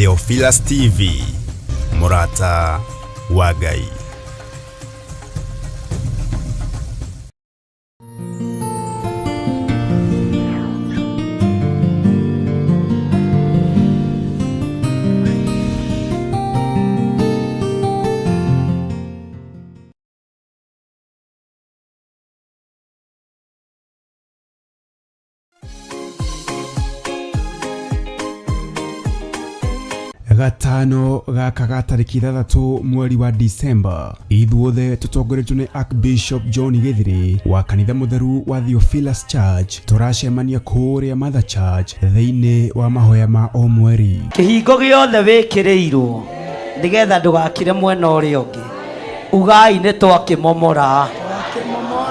Theophilus TV, Mũrata wa Ngai. Gatano gaka ga tarĩki 6 mweri wa Disemba, ithuothe tũtongoretio nĩ Archbishop John Gĩthirĩ wa kanitha mũtheru wa Theophilus Church tũracemania kũrĩa Mother Church thĩinĩ wa mahoya ma o mweri. Kĩhingo gĩothe wĩkĩrĩirwo nĩgetha ndũgakire mwena ũrĩa ũngĩ, ugai nĩ twakĩmomora.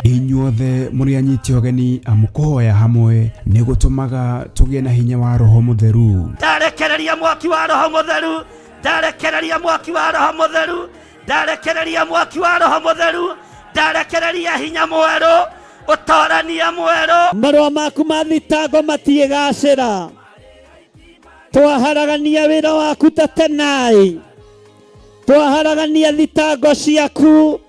Inyuothe mũrĩ anyiti ũgeni amu kũhoya hamwe nĩ gũtũmaga tũgĩe na hinya wa Roho Mũtheru. Ndarekereria mwaki wa Roho Mũtheru, ndarekereria mwaki wa Roho Mũtheru, ndarekereria mwaki wa Roho Mũtheru, ndarekereria hinya mwerũ, ũtorania mwerũ. Marũa maku ma thitango matiĩgacĩra, twaharagania wĩra waku ta tenai, twaharagania thitango ciaku,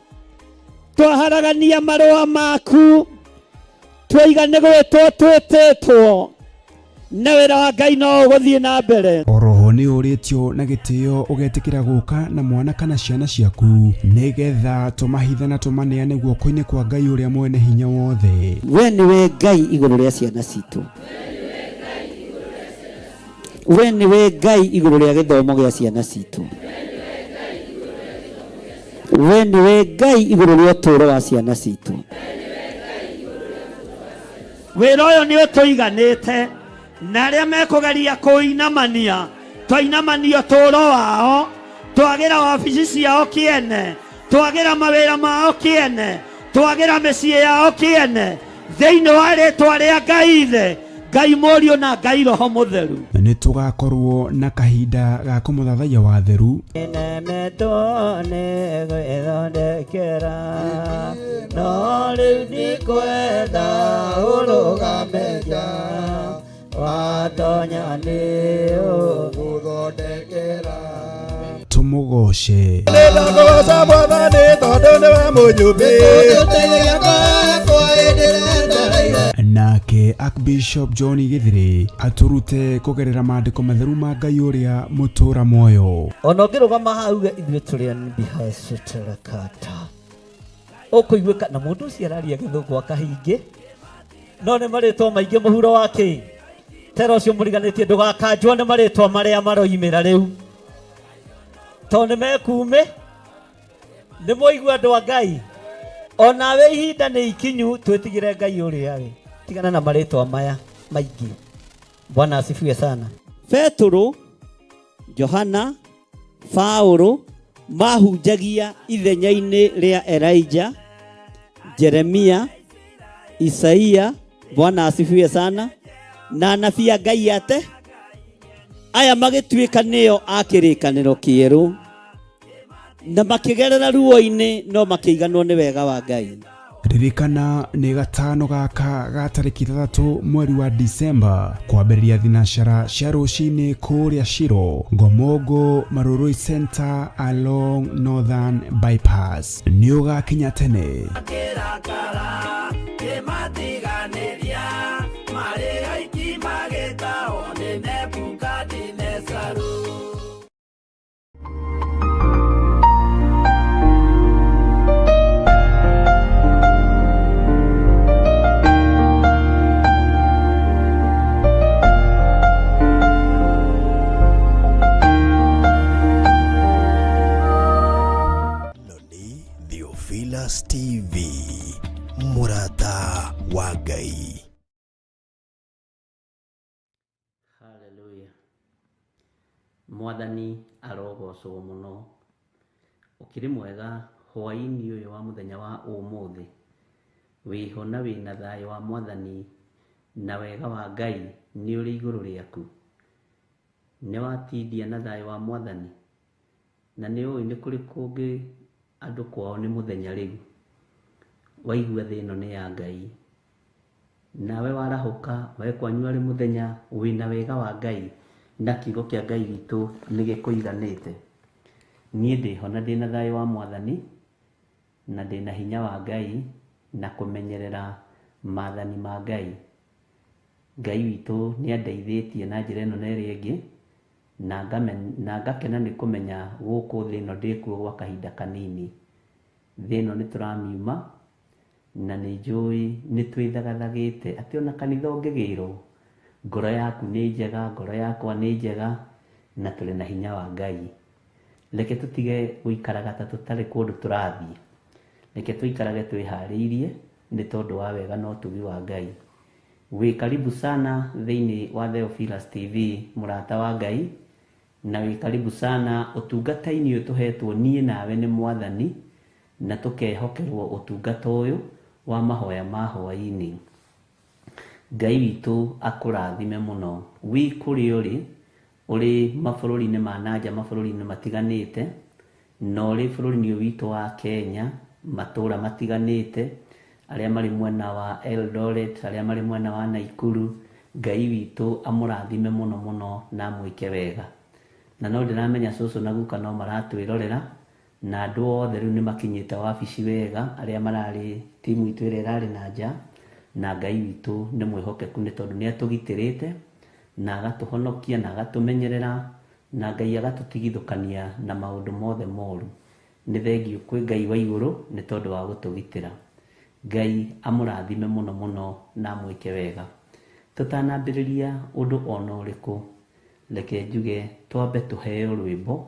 twaharagania marũa maku, twaiga nĩ gwĩtwo twĩtĩtwo, na wĩra wa Ngai no ũgũthiĩ na mbere. Oroho nĩ ũrĩtio na gĩtĩo ũgetĩkĩra gũka na mwana kana ciana ciaku nĩgetha tũmahithe na tũmaneane guoko-inĩ kwa Ngai ũrĩa mwene hinya wothe. We nĩwe Ngai igũrũ rĩa ciana citũ. We nĩwe Ngai igũrũ rĩa gĩthomo gĩa ciana citũ. We nĩwe Ngai igũrũ rĩa ũtũũro wa ciana citũ. Wĩra ũyũ nĩ ũtũiganĩte, na arĩa mekũgeria kũinamania, twainamania ũtũũro wao, twagĩra wabici ciao kĩene, twagĩra mawĩra mao kĩene, twagĩra mĩciĩ yao kĩene, thĩinĩ wa rĩtwa rĩa Ngai Ithe, Ngai Mũriũ na Ngai Roho Mũtheru. Nĩ tũgakorwo na kahinda ga kũmũthathaiya wa theru. Nemetwo nĩ gwĩthondekera, no rĩu ndikwenda ũrũgame nja, watonya nĩ ũgũthondekera. Tũmũgoce. Nĩndakũgoca Mwathani tondũ nĩwe mũnyũmbi. Nake Archbishop John Gĩthirĩ atũrute kũgerera maandĩko matheru ma Ngai ũrĩa mũtũra muoyo. Ona ũngĩrũgama haha uge ithuĩ tũrĩ anbihacĩtĩrakata, ũkũiguĩka na mũndũ ũcio araria gĩthũngũ akahingĩ, no nĩ marĩtwa maingĩ mũhuro wa kĩ tera ũcio mũriganĩtie ndũgakanjwo nĩ marĩtwa marĩa maroimĩra rĩu, tondũ nĩ mekuumĩ. Nĩ mwaigua andũ a Ngai, onawe ihinda nĩ ikinyu twĩtigĩre Ngai ũrĩa rĩ, tigana na marĩtwa maya maingĩ. Bwana asifiwe sana. Petũrũ, Johana, Paũlũ mahunjagia ithenya-inĩ rĩa Elijah, Jeremia, Isaia, Bwana asifiwe sana, na anabii a Ngai ate aya magĩtuĩka nĩo a kĩrĩkanĩro kĩerũ, na makĩgerera ruo-inĩ no makĩiganwo nĩ wega wa Ngai. Ririkana nĩ gatano gaka ga tarĩki 6 mweri wa Disemba kwambĩrĩria thinacara cia rũcinĩ kũrĩa Shiro, Ngomongo, Marurui Center along Northern Bypass. Nĩ ũgakinya tene. Kĩrakara kĩmatiganĩria, marĩ aiki magĩtahwo nĩ Nebukadinezaru. Theophilus TV, Mũrata wa Ngai. Hallelujah. Mwathani arogocwo mũno. Ũkĩrĩ mwega hwaĩ-inĩ ũyũ wa mũthenya wa ũmũthĩ. Wĩho na wĩna thayũ wa Mwathani na wega wa Ngai nĩ ũrĩ igũrũ rĩaku. Nĩ watindia na thayũ wa Mwathani. Na nĩ ũĩ nĩ kũrĩ kũngĩ andũ kwao nĩ mũthenya rĩu. Waigua thĩ ĩno nĩ ya Ngai. Nawe warahũka, we kwanyu arĩ mũthenya, wĩna wega wa Ngai. Na kiugo kĩa Ngai witũ nĩ gĩkũiganĩte. Niĩ ndĩho na ndĩna thayũ wa Mwathani, na ndĩna hinya wa Ngai, na kũmenyerera maathani ma Ngai. Ngai witũ nĩ andeithĩtie na njĩra ĩno na ĩrĩa ĩngĩ, na ngakena nĩ kũmenya gũkũ thĩ ĩno ndĩkuo gwa kahinda kanini. Thĩ ĩno nĩ tũramiuma, na nĩ njũĩ nĩ twĩthagathagĩte atĩ ona kanitha ũngĩgĩrwo, ngoro yaku nĩ njega, ngoro yakwa nĩ njega, na tũrĩ na hinya wa Ngai. Reke tũtige gũikaraga ta tũtarĩ kũndũ tũrathiĩ. Reke tũikarage twĩharĩirie nĩ tondũ wa wega na ũtugi wa Ngai. Wĩ karibu sana thĩinĩ wa Theophilus TV, mũrata wa Ngai, na wĩ karibu sana ũtungata-inĩ ũyũ tũhetwo niĩ nawe nĩ Mwathani, na tũkehokerwo ũtungata ũyũ wa mahoya ma hwaĩ-inĩ. Ngai witũ akũrathime mũno. Wĩ kũrĩa ũrĩ, ũrĩ mabũrũri-inĩ ma nanja, mabũrũri-inĩ matiganĩte, na ũrĩ bũrũri-inĩ ũyũ witũ wa Kenya, matũũra matiganĩte, arĩa marĩ mwena wa Eldoret, arĩa marĩ mwena wa Naikuru, Ngai witũ amũrathime mũno mũno na amwĩke wega. Na no ndĩramenya cũcũ na guka no maratwĩrorera, na andũ othe rĩu nĩ makinyĩte wabici wega, arĩa mararĩ timu itũ ĩrĩa ĩrarĩ na nja, na Ngai witũ nĩ mwĩhokeku nĩ tondũ nĩ atũgitĩrĩte, na agatũhonokia, na agatũmenyerera, na Ngai agatũtigithũkania na maũndũ mothe moru. Nĩ thengiũ kwĩ Ngai wa igũrũ nĩ tondũ wa gũtũgitĩra. Ngai amũrathime mũno mũno na amwĩke wega. Tũtanambĩrĩria ũndũ ona ũrĩkũ, reke njuge twambe tũheo rwĩmbo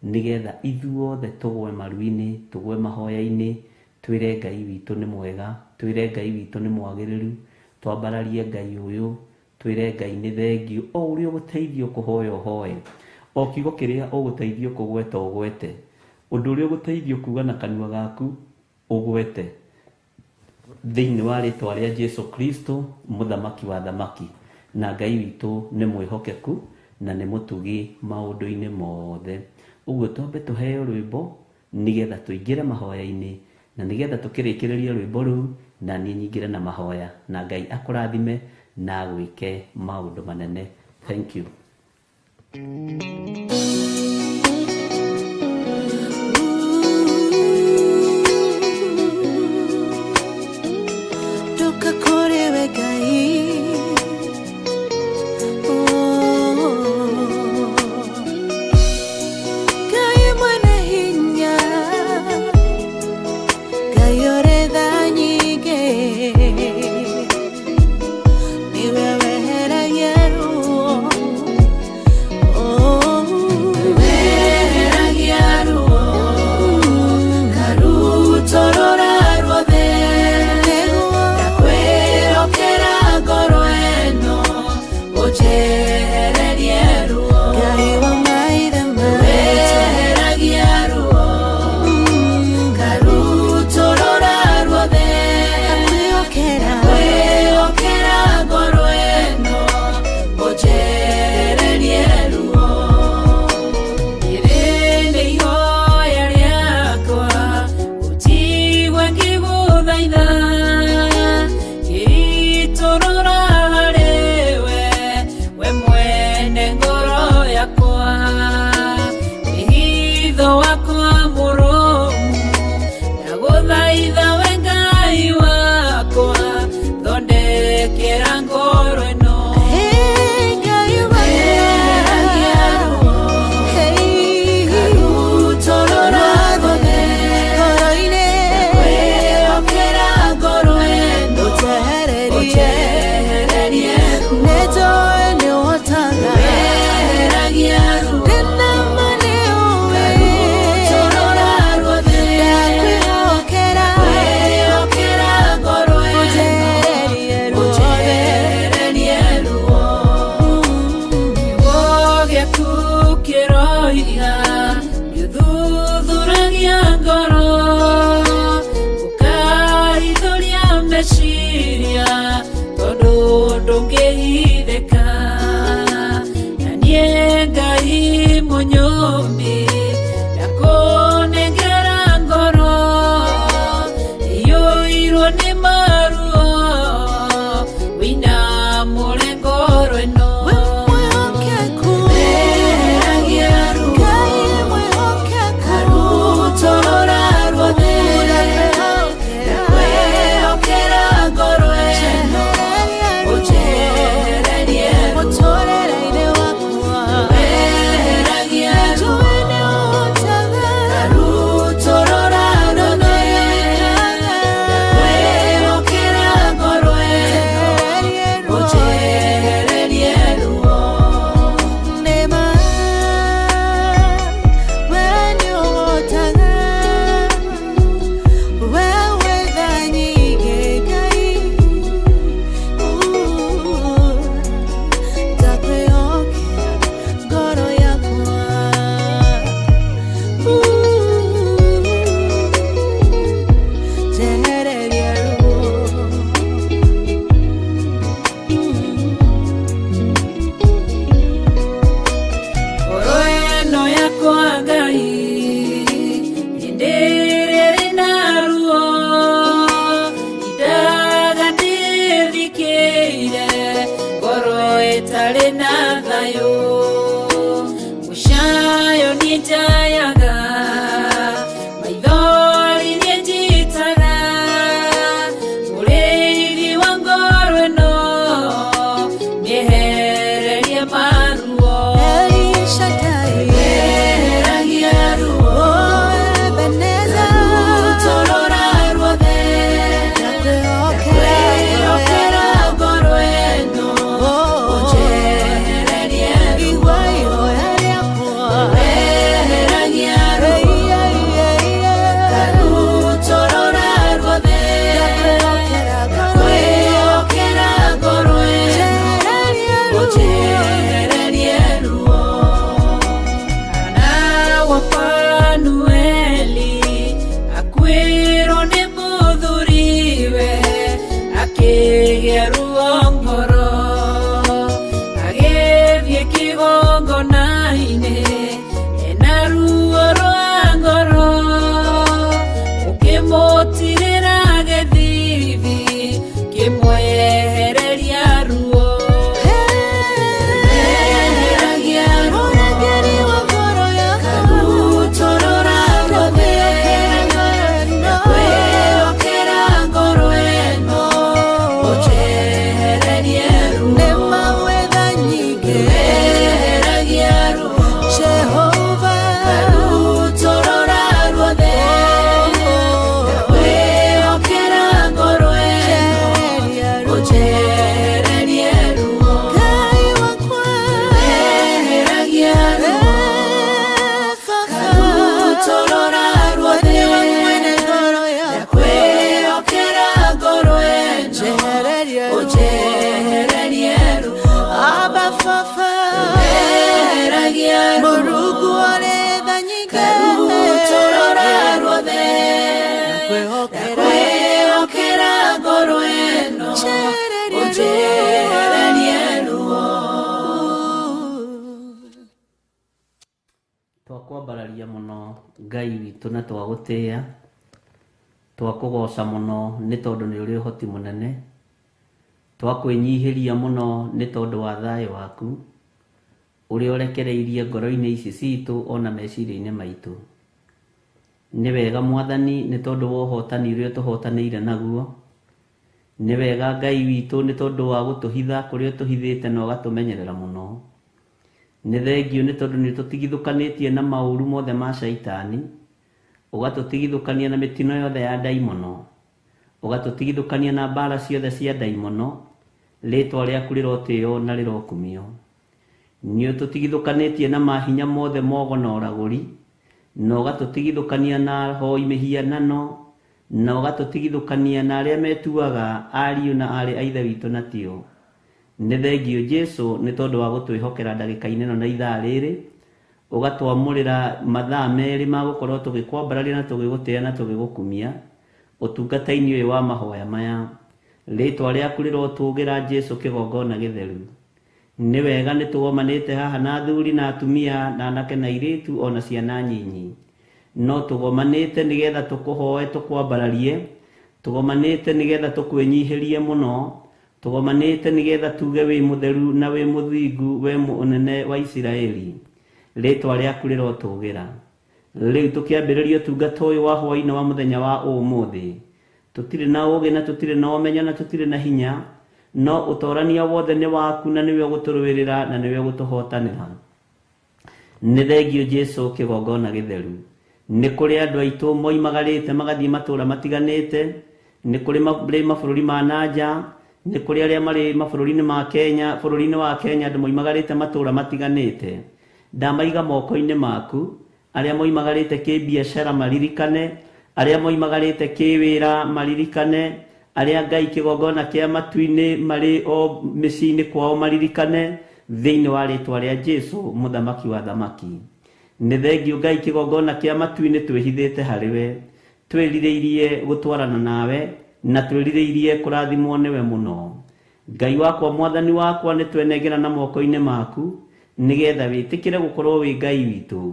nĩgetha ithuothe tũgwe maru-inĩ, tũgwe mahoya-inĩ, twĩre Ngai witũ nĩ mwega, twĩre Ngai witũ nĩ mwagĩrĩru, twambararie Ngai ũyũ, twĩre Ngai nĩ thengiũ. O ũrĩa ũgũteithio kũhoya ũhoe, o kiugo kĩrĩa ũgũteithio kũgweta ũgwete, ũndũ ũrĩa ũgũteithio kuga na kanua gaku ũgwete, thĩinĩ wa rĩtwa rĩa Jesu Kristo, mũthamaki wa thamaki. Na Ngai witũ nĩ mwĩhokeku na nĩ mũtugi maũndũ-inĩ mothe. Ũguo twambe tũheo rwĩmbo nĩgetha tũingĩre mahoya-inĩ, na nĩgetha tũkĩrĩkĩrĩrie rwĩmbo rũu, na niĩ nyingĩre na mahoya, na Ngai akũrathime na agwĩke maũndũ manene. Thank you. Ndoka kũrĩ we Ngai. Oh. Ngai mwene hinya, Ngai ũrĩ tha nyingĩ, nĩwe weheragia ruo. Oh. Weheragia ruo, karutorora ruothe, ndakwĩhokera ngoro ĩno, ũnjehererie ruo. Ngai wa maithe maitũ, weheragia ruo, karutorora ruothe, ndakwĩhokera ngoro ĩno, ũnjehererie ruo. Rĩrĩ nĩ ihoya rĩakwa, ũnjigue ngĩgũthaitha, ngĩitũrũra harĩ we, we mwene ngoro yakwa. Wĩhitho wakwa mũrũmu, ndagũthaitha we Ngai wakwa, thondekera ngoro ĩno. Weheragia ruo, karutorora ruothe, ndakwĩhokera ngoro ĩno, ũnjehererie ruo. Weheragia ruo, karutorora ruothe, ndakwĩhokera ngoro ĩno, ũnjehererie ruo. Kiugo gĩaku kĩroiga nĩũthuthuragia ngoro, ũkahithũria meciria, tondũ ndũngĩhithĩka. Na niĩ Ngai mũnyũmbi, ndakũnengera ngoro iyũirwo nĩ maruo, wĩinamũre ngoro ĩno. Thayũ mũcayo nĩnjayaga maithori nĩnjitaga mũrĩithi wa ngoro ĩno nĩehererie maruo eheragia ruo Rutorora ruothe ndakwĩhokera ngoro ĩno ũnjehererie ruo Eheragia ruo Karutorora ruothe ndakwĩhokera ngoro ĩno ũnjehererie ruo Hana wa Fanueli akuĩrwo nĩ mũthuriwe akĩgĩa ruo ngoro agĩthiĩ kĩgongona-inĩ ena ruo rwa ngoro ũkĩmũtirĩra gĩthithi kĩmwehereria ruo Eheragia ruo Karutorora ruothe ndakwĩhokera ngoro ĩno ũnjehererie ruo Eheragia ruo Karutorora ruothe ndakwĩhokera ngoro ĩno ũnjehererie ruo Eheragia ruo Karutorora ruothe ndakwĩhokera ngoro ĩno ũnjehererie ruo Eheragia ruo Karutorora ruothe ndakwĩhokera ngoro ĩno ũnjehererie ruo Twakwambararia mũno Ngai witũ na twagũtĩĩa twakũgoca mũno nĩ tondũ nĩ ũrĩ ũhoti mũnene twakwĩnyihĩria mũno nĩ tondũ wa thayũ waku ũrĩa ũrekereirie ngoro-inĩ ici citũ ona meciria-inĩ maitũ. Nĩ wega Mwathani nĩ tondũ wa ũhotani ũrĩa ũtũhotanĩire naguo. Nĩ wega Ngai witũ nĩ tondũ wa gũtũhitha kũrĩa ũtũhithĩte na ũgatũmenyerera mũno. Nĩ thengio nĩ tondũ nĩ ũtũtigithũkanĩtie na maũru mothe ma caitani, ũgatũtigithũkania na mĩtino yothe ya ndaimono, ũgatũtigithũkania na mbara ciothe cia ndaimono. Rĩtwa rĩaku rĩrotĩo na rĩrokumio. Nĩ ũtũtigithũkanĩtie na mahinya mothe mogo na ũragũri, na ũgatũtigithũkania na ahoi mĩhianano, na ũgatũtigithũkania na arĩa metuaga ariũ na aarĩ a Ithe witũ na tio. Nĩ thengio Jesũ nĩ tondũ wa gũtwĩhokera ndagĩka-inĩ ĩno na ithaa rĩrĩ, ũgatwamũrĩra mathaa merĩ ma gũkorwo tũgĩkwambararia na tũgĩgũtĩĩa na tũgĩgũkumia ũtungata-inĩ ũyũ wa mahoya maya. Rĩtwa rĩaku rĩrotũgĩra Jesũ kĩgongona gĩtheru. Nĩ wega nĩ tũgomanĩte haha na athuri na atumia na anake na airĩtu ona ciana nyinyi. No tũgomanĩte nĩgetha tũkũhoe tũkwambararie, tũgomanĩte nĩgetha tũkwĩnyihĩrie mũno, tũgomanĩte nĩgetha tuge wĩ mũtheru na wĩ mũthingu we mũnene wa Isiraeli. Rĩtwa rĩaku rĩrotũgĩra. Rĩu tũkĩambĩrĩria ũtungata ũyũ wa hwaĩ-inĩ wa mũthenya wa ũmũthĩ, tũtirĩ na ũũgĩ na tũtirĩ na ũmenyo na tũtirĩ na hinya, no ũtorania wothe nĩ waku na nĩwe ũgũtũrũĩrĩra na nĩwe ũgũtũhotanĩra. Nĩ thengio Jesũ kĩgongona gĩtheru. Nĩ kũrĩ andũ aitũ moimagarĩte magathiĩ matũũra matiganĩte, nĩ kũrĩ marĩ mabũrũri ma nanja, nĩ kũrĩ arĩa marĩ mabũrũri-inĩ ma Kenya, bũrũri-inĩ wa Kenya andũ moimagarĩte matũũra matiganĩte. Ndamaiga moko-inĩ maku, arĩa moimagarĩte kĩbiacara maririkane, arĩa moimagarĩte kĩwĩra maririkane, arĩa Ngai kĩgongona kĩa matu-inĩ marĩ o mĩciĩ-inĩ kwao maririkane, thĩinĩ wa rĩtwa rĩa Jesũ mũthamaki wa thamaki. Nĩ thengio Ngai kĩgongona kĩa matu-inĩ twĩhithĩte harĩ we, twĩrirĩirie gũtwarana nawe na twĩrirĩirie kũrathimwo nĩwe mũno. Ngai wakwa Mwathani wakwa nĩ twenengera na moko-inĩ maku nĩgetha wĩtĩkĩre gũkorwo wĩ Ngai witũ,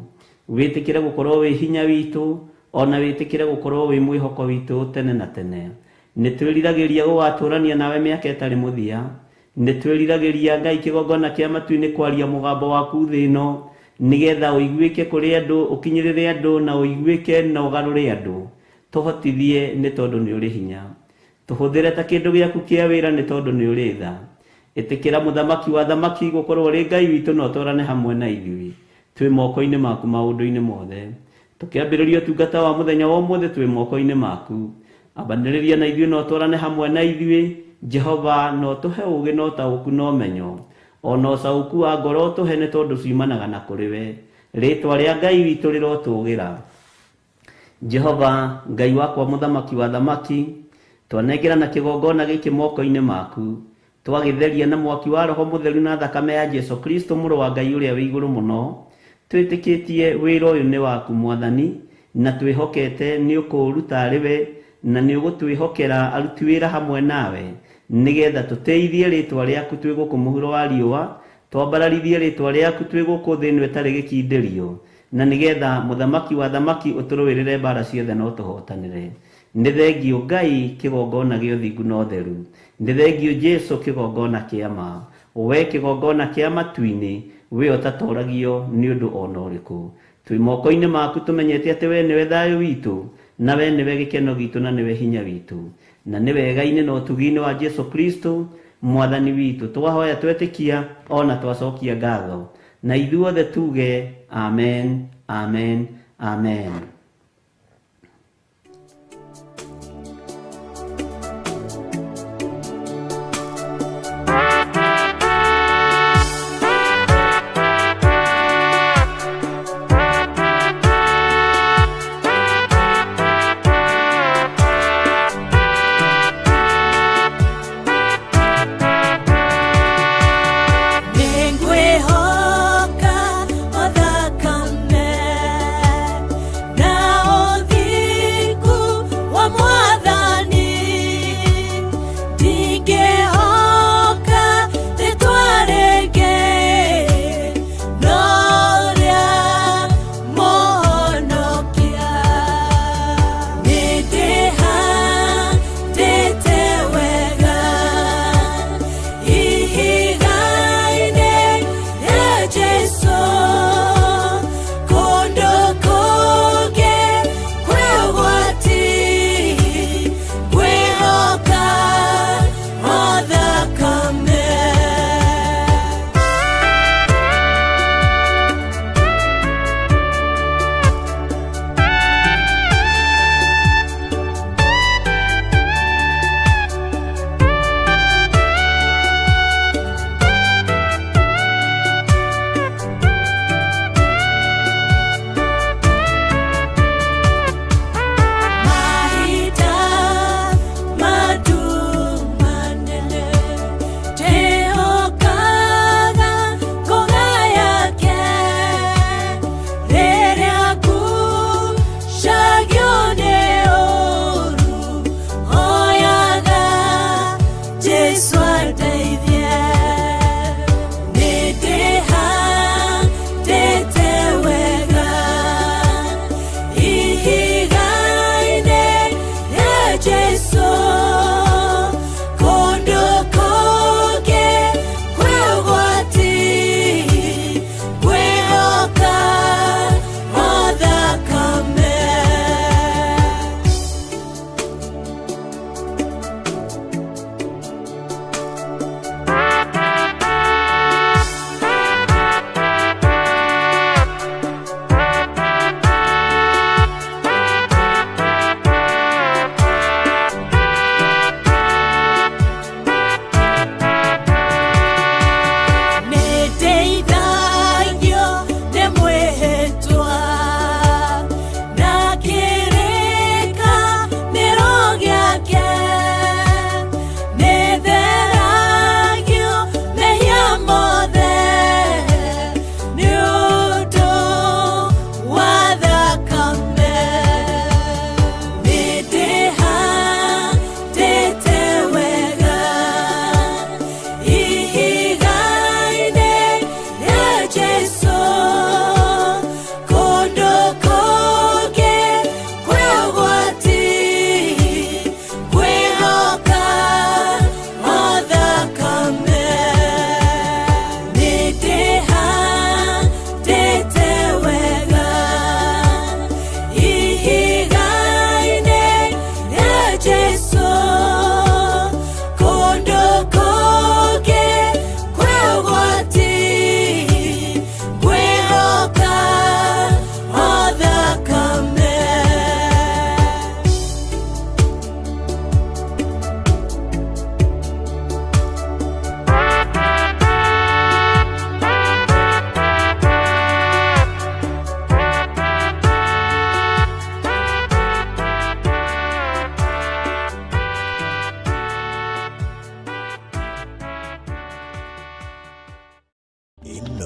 wĩtĩkĩre gũkorwo wĩ hinya witũ, ona wĩtĩkĩre gũkorwo wĩ mwĩhoko witũ tene na tene. Nĩ twĩriragĩria gũgatũrania nawe mĩaka ĩtarĩ mũthia. Nĩ twĩriragĩria Ngai kĩgongona kĩa matu-inĩ kwaria mũgambo waku thĩ ĩno, nĩgetha ũiguĩke kũrĩ andũ, ũkinyĩrĩre andũ, na ũiguĩke na ũgarũre andũ. Tũhotithie nĩ tondũ nĩ ũrĩ hinya. Tũhũthĩre ta kĩndũ gĩaku kĩa wĩra nĩ tondũ nĩ ũrĩ tha. Ĩtĩkĩra mũthamaki wa thamaki gũkorwo ũrĩ Ngai witũ na ũtwarane hamwe na ithuĩ. Twĩ moko-inĩ maku maũndũ-inĩ mothe. Tũkĩambĩrĩria ũtungata wa mũthenya wa ũmũthĩ twĩ moko-inĩ maku. Ambanĩrĩria na ithuĩ na ũtwarane hamwe na ithuĩ. Jehova no ũtũhe ũũgĩ na ũtaũku na ũmenyo. Ona ũcaũku wa ngoro ũtũhe nĩ tondũ ciumanaga na kũrĩ we. Rĩtwa rĩa Ngai witũ rĩrotũgĩra. Jehova Ngai wakwa mũthamaki wa thamaki, twanengera na kĩgongona gĩkĩ moko-inĩ maku. Twagĩtheria na mwaki wa Roho Mũtheru na thakame ya Jesu Kristo mũrũ wa Ngai ũrĩa wĩ igũrũ mũno. Twĩtĩkĩtie wĩra ũyũ nĩ waku Mwathani, na twĩhokete nĩ ũkũũruta arĩ we, na nĩ ũgũtwĩhokera aruti wĩra hamwe nawe, nĩgetha tũteithie rĩtwa rĩaku twĩ gũkũ mũhuro wa riũa, twambararithie rĩtwa rĩaku twĩ gũkũ thĩ ĩno ĩtarĩ gĩkindĩrio, na nĩgetha mũthamaki wa thamaki ũtũrũĩrĩre mbara ciothe na ũtũhotanĩre. Nĩ thengio Ngai kĩgongona gĩa ũthingu na ũtheru. Nĩ thengio Jesu kĩgongona kĩa ma. We kĩgongona kĩa matu-inĩ, we ũtatoragio nĩ ũndũ ona ũrĩkũ. Twĩ moko-inĩ maku tũmenyete atĩ we nĩwe thayũ witũ, na we nĩwe gĩkeno gitũ, na nĩwe hinya witũ. Na nĩ wega-inĩ na ũtugi-inĩ wa Jesu Kristo Mwathani witũ. Twahoya twetĩkia ona twacokia ngatho. Na ithuothe tuge amen, amen, amen. Nĩngwĩhoka o thakame na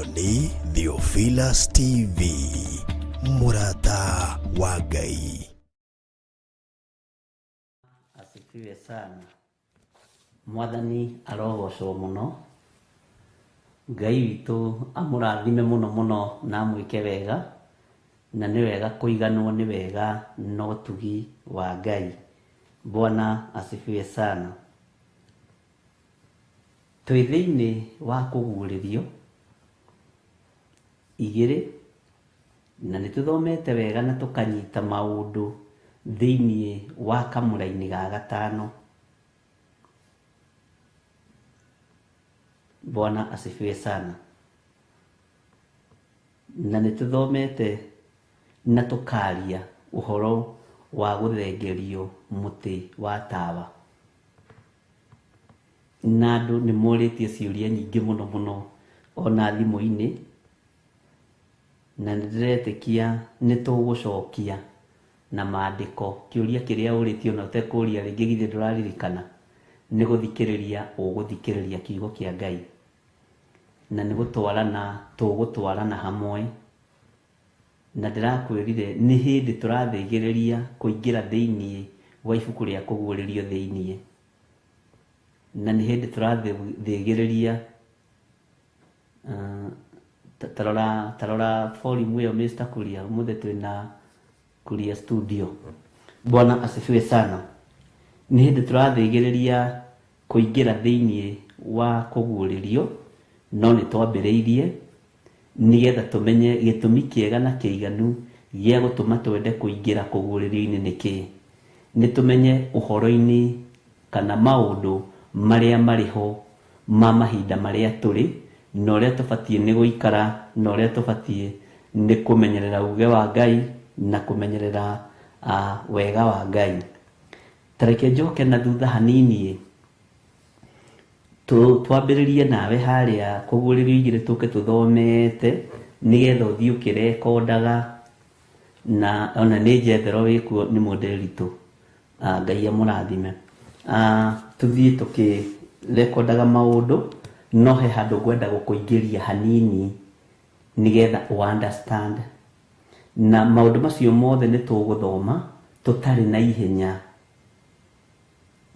Ĩno nĩ Theophilus TV, mũrata wa Ngai. Asifiwe sana. Mwathani arogocwo mũno. Ngai witũ amũrathime mũno mũno na amwĩke wega, na nĩ wega kũiganwo nĩ wega na ũtugi wa Ngai. Bwana asifiwe sana. Twĩ thĩinĩ wa kũguũrĩrio igĩrĩ, na nĩ tũthomete wega na tũkanyita maũndũ thĩinĩ wa kamũraini ga gatano. Bwana asifiwe sana. Na nĩ tũthomete na tũkaria ũhoro wa gũthengerio mũtĩ wa tawa. Na andũ nĩ morĩtie ciũria nyingĩ mũno mũno ona thimũ-inĩ, na nĩ ndĩretĩkia nĩ tũgũcokia na maandĩko. Kĩũria kĩrĩa ũrĩtie ona ũtekũria rĩngĩ githĩ ndũraririkana, nĩ gũthikĩrĩria ũgũthikĩrĩria kiugo kĩa Ngai, na nĩ gũtwarana tũgũtwarana hamwe. Na ndĩrakwĩrire nĩ hĩndĩ tũrathĩgĩrĩria kũingĩra thĩinĩ wa ibuku rĩa kũguũrĩrio thĩinĩ, na nĩ hĩndĩ tũrathĩgĩrĩria tarora volume ĩyo Mr. Kuria, ũmũthĩ twĩna Kuria studio. Bwana asifiwe sana. Nĩ hĩndĩ tũrathĩgĩrĩria kũingĩra thĩinĩ wa kũguũrĩrio, no nĩ twambĩrĩirie nĩgetha tũmenye gĩtũmi kĩega na kĩiganu gĩa gũtũma twende kũingĩra kũguũrĩrio-inĩ nĩkĩ. Nĩ tũmenye ũhoro-inĩ kana maũndũ marĩa marĩ ho ma mahinda marĩa tũrĩ, na ũrĩa tũbatiĩ nĩ gũikara, na ũrĩa tũbatiĩ nĩ kũmenyerera uge wa Ngai na kũmenyerera wega wa Ngai. Ta reke njoke na thutha hanini, twambĩrĩrie nawe harĩa kũguũrĩrio igĩrĩ, tũke tũthomete nĩgetha ũthiĩ ũkĩrekondaga, na ona nĩ njethero wĩkuo nĩ mũndĩritũ. Ngai amũrathime. Tũthiĩ tũkĩrekondaga maũndũ, no he handũ ngwenda gũkũingĩria hanini nĩgetha ũ understand. Na maũndũ macio mothe nĩ tũgũthoma tũtarĩ na ihenya.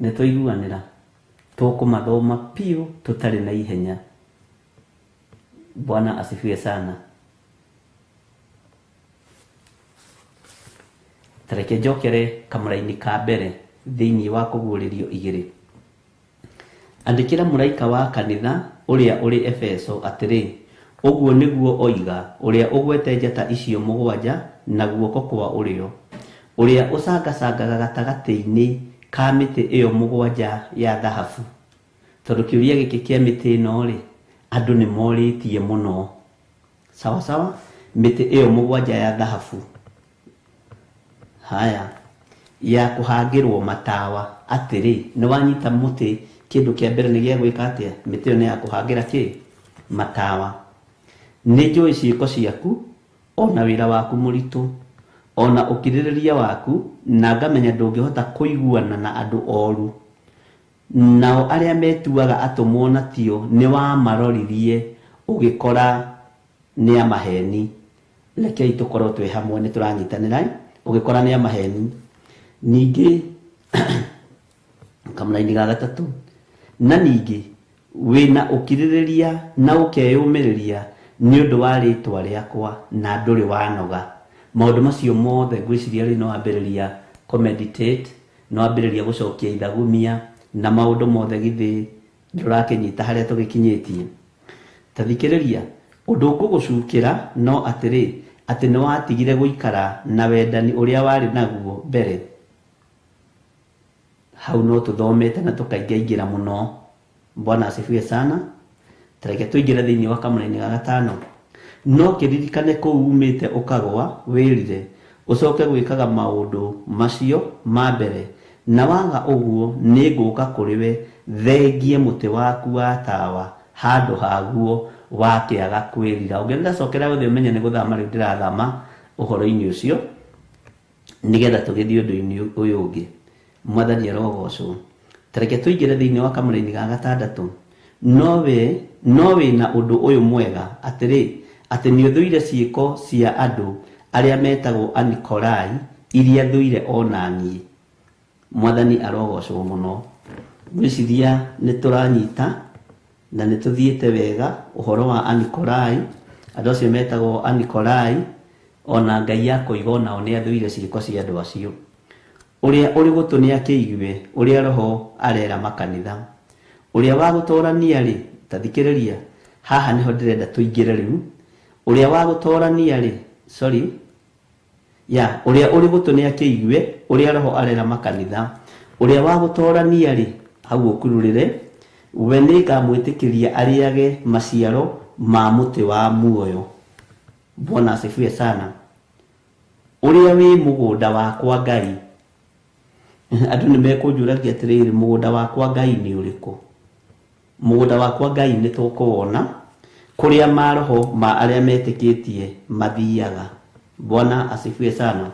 Nĩ twaiguanĩra? Tũkũmathoma piũ tũtarĩ na ihenya. Bwana asifiwe sana. Ta reke njokere kamũraini ka mbere thĩinĩ wa kũguũrĩrio igĩrĩ. Andĩkĩra mũraika wa kanitha ũrĩa ũrĩ Efeso atĩrĩ, ũguo nĩguo oiga ũrĩa ũgwete njata icio mũgwanja na guoko kwa ũrĩo, ũrĩa ũcangacangaga gatagatĩ-inĩ ka mĩtĩ ĩyo mũgwanja ya thahabu. Tondũ kĩũria gĩkĩ kĩa mĩtĩ ĩno rĩ, andũ nĩ morĩtie mũno. Sawa sawa, mĩtĩ ĩyo mũgwanja ya thahabu. Haya, ya kũhangĩrwo matawa atĩrĩ, nĩ wanyita mũtĩ, kĩndũ kĩa mbere nĩ gĩa gwĩka atĩa? Mĩtĩ ĩyo nĩ ya kũhangĩra kĩ? Matawa. Nĩ njũĩ ciĩko ciaku, ona wĩra waku mũritũ, ona ũkirĩrĩria waku, na ngamenya ndũngĩhota kũiguana na andũ oru. Nao arĩa metuaga atũmwo na tio nĩ wamaroririe ũgĩkora nĩ a maheni. Rekei tũkorwo twĩ hamwe, nĩ tũranyitanĩra, ũgĩkora nĩ a maheni. Ningĩ kamũraini ga gatatũ, na ningĩ wĩna ũkirĩrĩria na ũkeyũmĩrĩria nĩ ũndũ wa rĩtwa rĩakwa, na ndũrĩ wanoga. Maũndũ macio mothe ngwĩciria rĩu nĩ wambĩrĩria kũ meditate, nĩ wambĩrĩria gũcokia ithagumia na maũndũ mothe, githĩ ndũrakĩnyita harĩa tũgĩkinyĩtie. Ta thikĩrĩria, ũndũ ngũgũcukĩra no atĩrĩ, atĩ nĩ watigire gũikara na wendani ũrĩa warĩ naguo mbere. Hau no tũthomete na tũkaingaingĩra mũno. Bwana asifiwe sana. Ta reke tũingĩre thĩinĩ wa kamũraini ga gatano. No kĩririkane kũu umĩte ũkagwa, wĩrire, ũcoke gwĩkaga maũndũ macio ma mbere, na waga ũguo nĩ ngũka kũrĩ we thengie mũtĩ waku wa tawa handũ haguo wakĩaga kwĩrira. Ũngĩona ndacokera ũthĩ ũmenye nĩ gũthama rĩu ndĩrathama ũhoro-inĩ ũcio, nĩgetha tũgĩthiĩ ũndũ-inĩ ũyũ ũngĩ. Mwathani arogocwo. Ta reke tũingĩre thĩinĩ wa kamũraini ga gatandatũ. No we no wĩna ũndũ ũyũ mwega atĩrĩ, atĩ nĩũthũire ciĩko cia andũ arĩa metagwo Anikolai, iria thũire o na niĩ. Mwathani arogocwo mũno. Ngwĩciria nĩ tũranyita na nĩ tũthiĩte wega ũhoro wa Anikolai, andũ acio metagwo Anikolai, ona Ngai akoiga onao nĩ athũire ciĩko cia andũ acio. Ũrĩa ũrĩ gũtũ nĩ akĩigue ũrĩa Roho arera makanitha. Ũrĩa wa gũtorania-rĩ, ta thikĩrĩria, haha nĩho ndĩrenda tũingĩre rĩu. Ũrĩa wa gũtorania-rĩ, sorry, ya, ũrĩa ũrĩ gũtũ nĩ akĩigue ũrĩa Roho arera makanitha. Ũrĩa wa gũtorania-rĩ, hau ũkururĩre, we nĩngamwĩtĩkĩria arĩage maciaro ma mũtĩ wa muoyo. Bwana asifiwe sana. Ũrĩa wĩ mũgũnda wakwa Ngai. Andũ nĩ mekũnjũragia atĩrĩrĩ, mũgũnda wakwa Ngai nĩ ũrĩkũ? Mũgũnda wakwa Ngai nĩ tũkũwona, kũrĩa maroho ma arĩa metĩkĩtie mathiaga. Bwana asifiwe sana.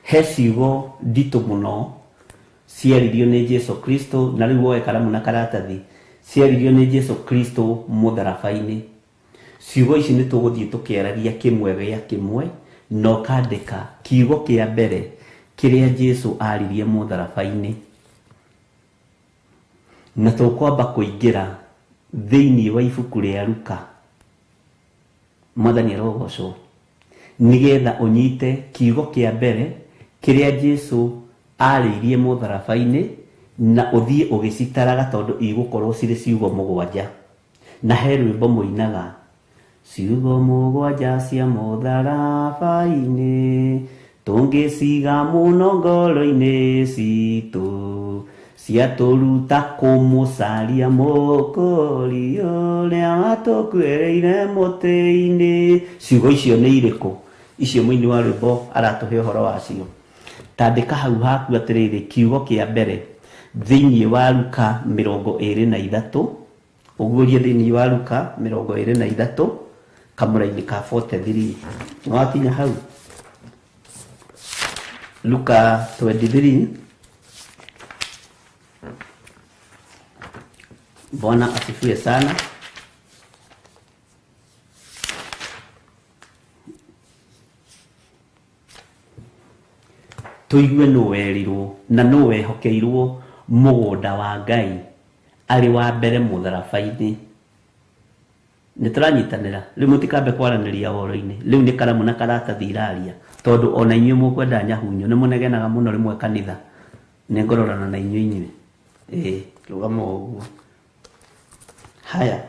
He ciugo nditũ mũno ciaririo nĩ Jesu Kristo, na rĩu woe karamu na karatathi, ciaririo nĩ Jesu Kristo mũtharaba-inĩ. Ciugo ici nĩ tũgũthiĩ tũkĩaragia kĩmwe gĩa kĩmwe, na ũkandĩka kiugo kĩa mbere kĩrĩa Jesu aririe mũtharaba-inĩ. Na tũkwamba kũingĩra thĩinĩ wa ibuku rĩa Luka. Mwathani arogocwo. Nĩgetha ũnyite kiugo kĩa mbere kĩrĩa Jesu arĩirie mũtharaba-inĩ, na ũthiĩ ũgĩcitaraga tondũ igũkorwo cirĩ ciugo mũgwanja. Na he rwĩmbo mũinaga, ciugo mũgwanja cia mũtharaba-inĩ, tũngĩciga mũno ngoro-inĩ citũ, ciatũruta kũmũcaria mũkũri ũrĩa watũkuĩrĩire mũtĩ-inĩ. Ciugo icio nĩ irĩkũ? Icio mũini wa rwĩmbo aratũhe ũhoro wacio. Tandĩka hau haku atĩrĩrĩ, kiugo kĩa mbere thĩinĩ wa Luka 23, ũguũrie thĩinĩ wa Luka 23 kamũra-inĩ ka 43. Nĩwakinya hau? Luka 23. Bwana asifiwe sana. Tũigue nũ werirwo na nũ wehokeirwo mũgũnda wa Ngai arĩ wa mbere mũtharaba-inĩ. Nĩ tũranyitanĩra rĩu, mũtikambe kwaranĩria ũhoro-inĩ rĩu, nĩ karamu na karatathi iraria, tondũ ona inyuĩ mũkwenda nyahunyo nĩ mũnegenaga mũno rĩmwe kanitha. Nĩ ngũrorana na inyuĩ inyuĩ. Ĩĩ, rũgama ũguo. Haya,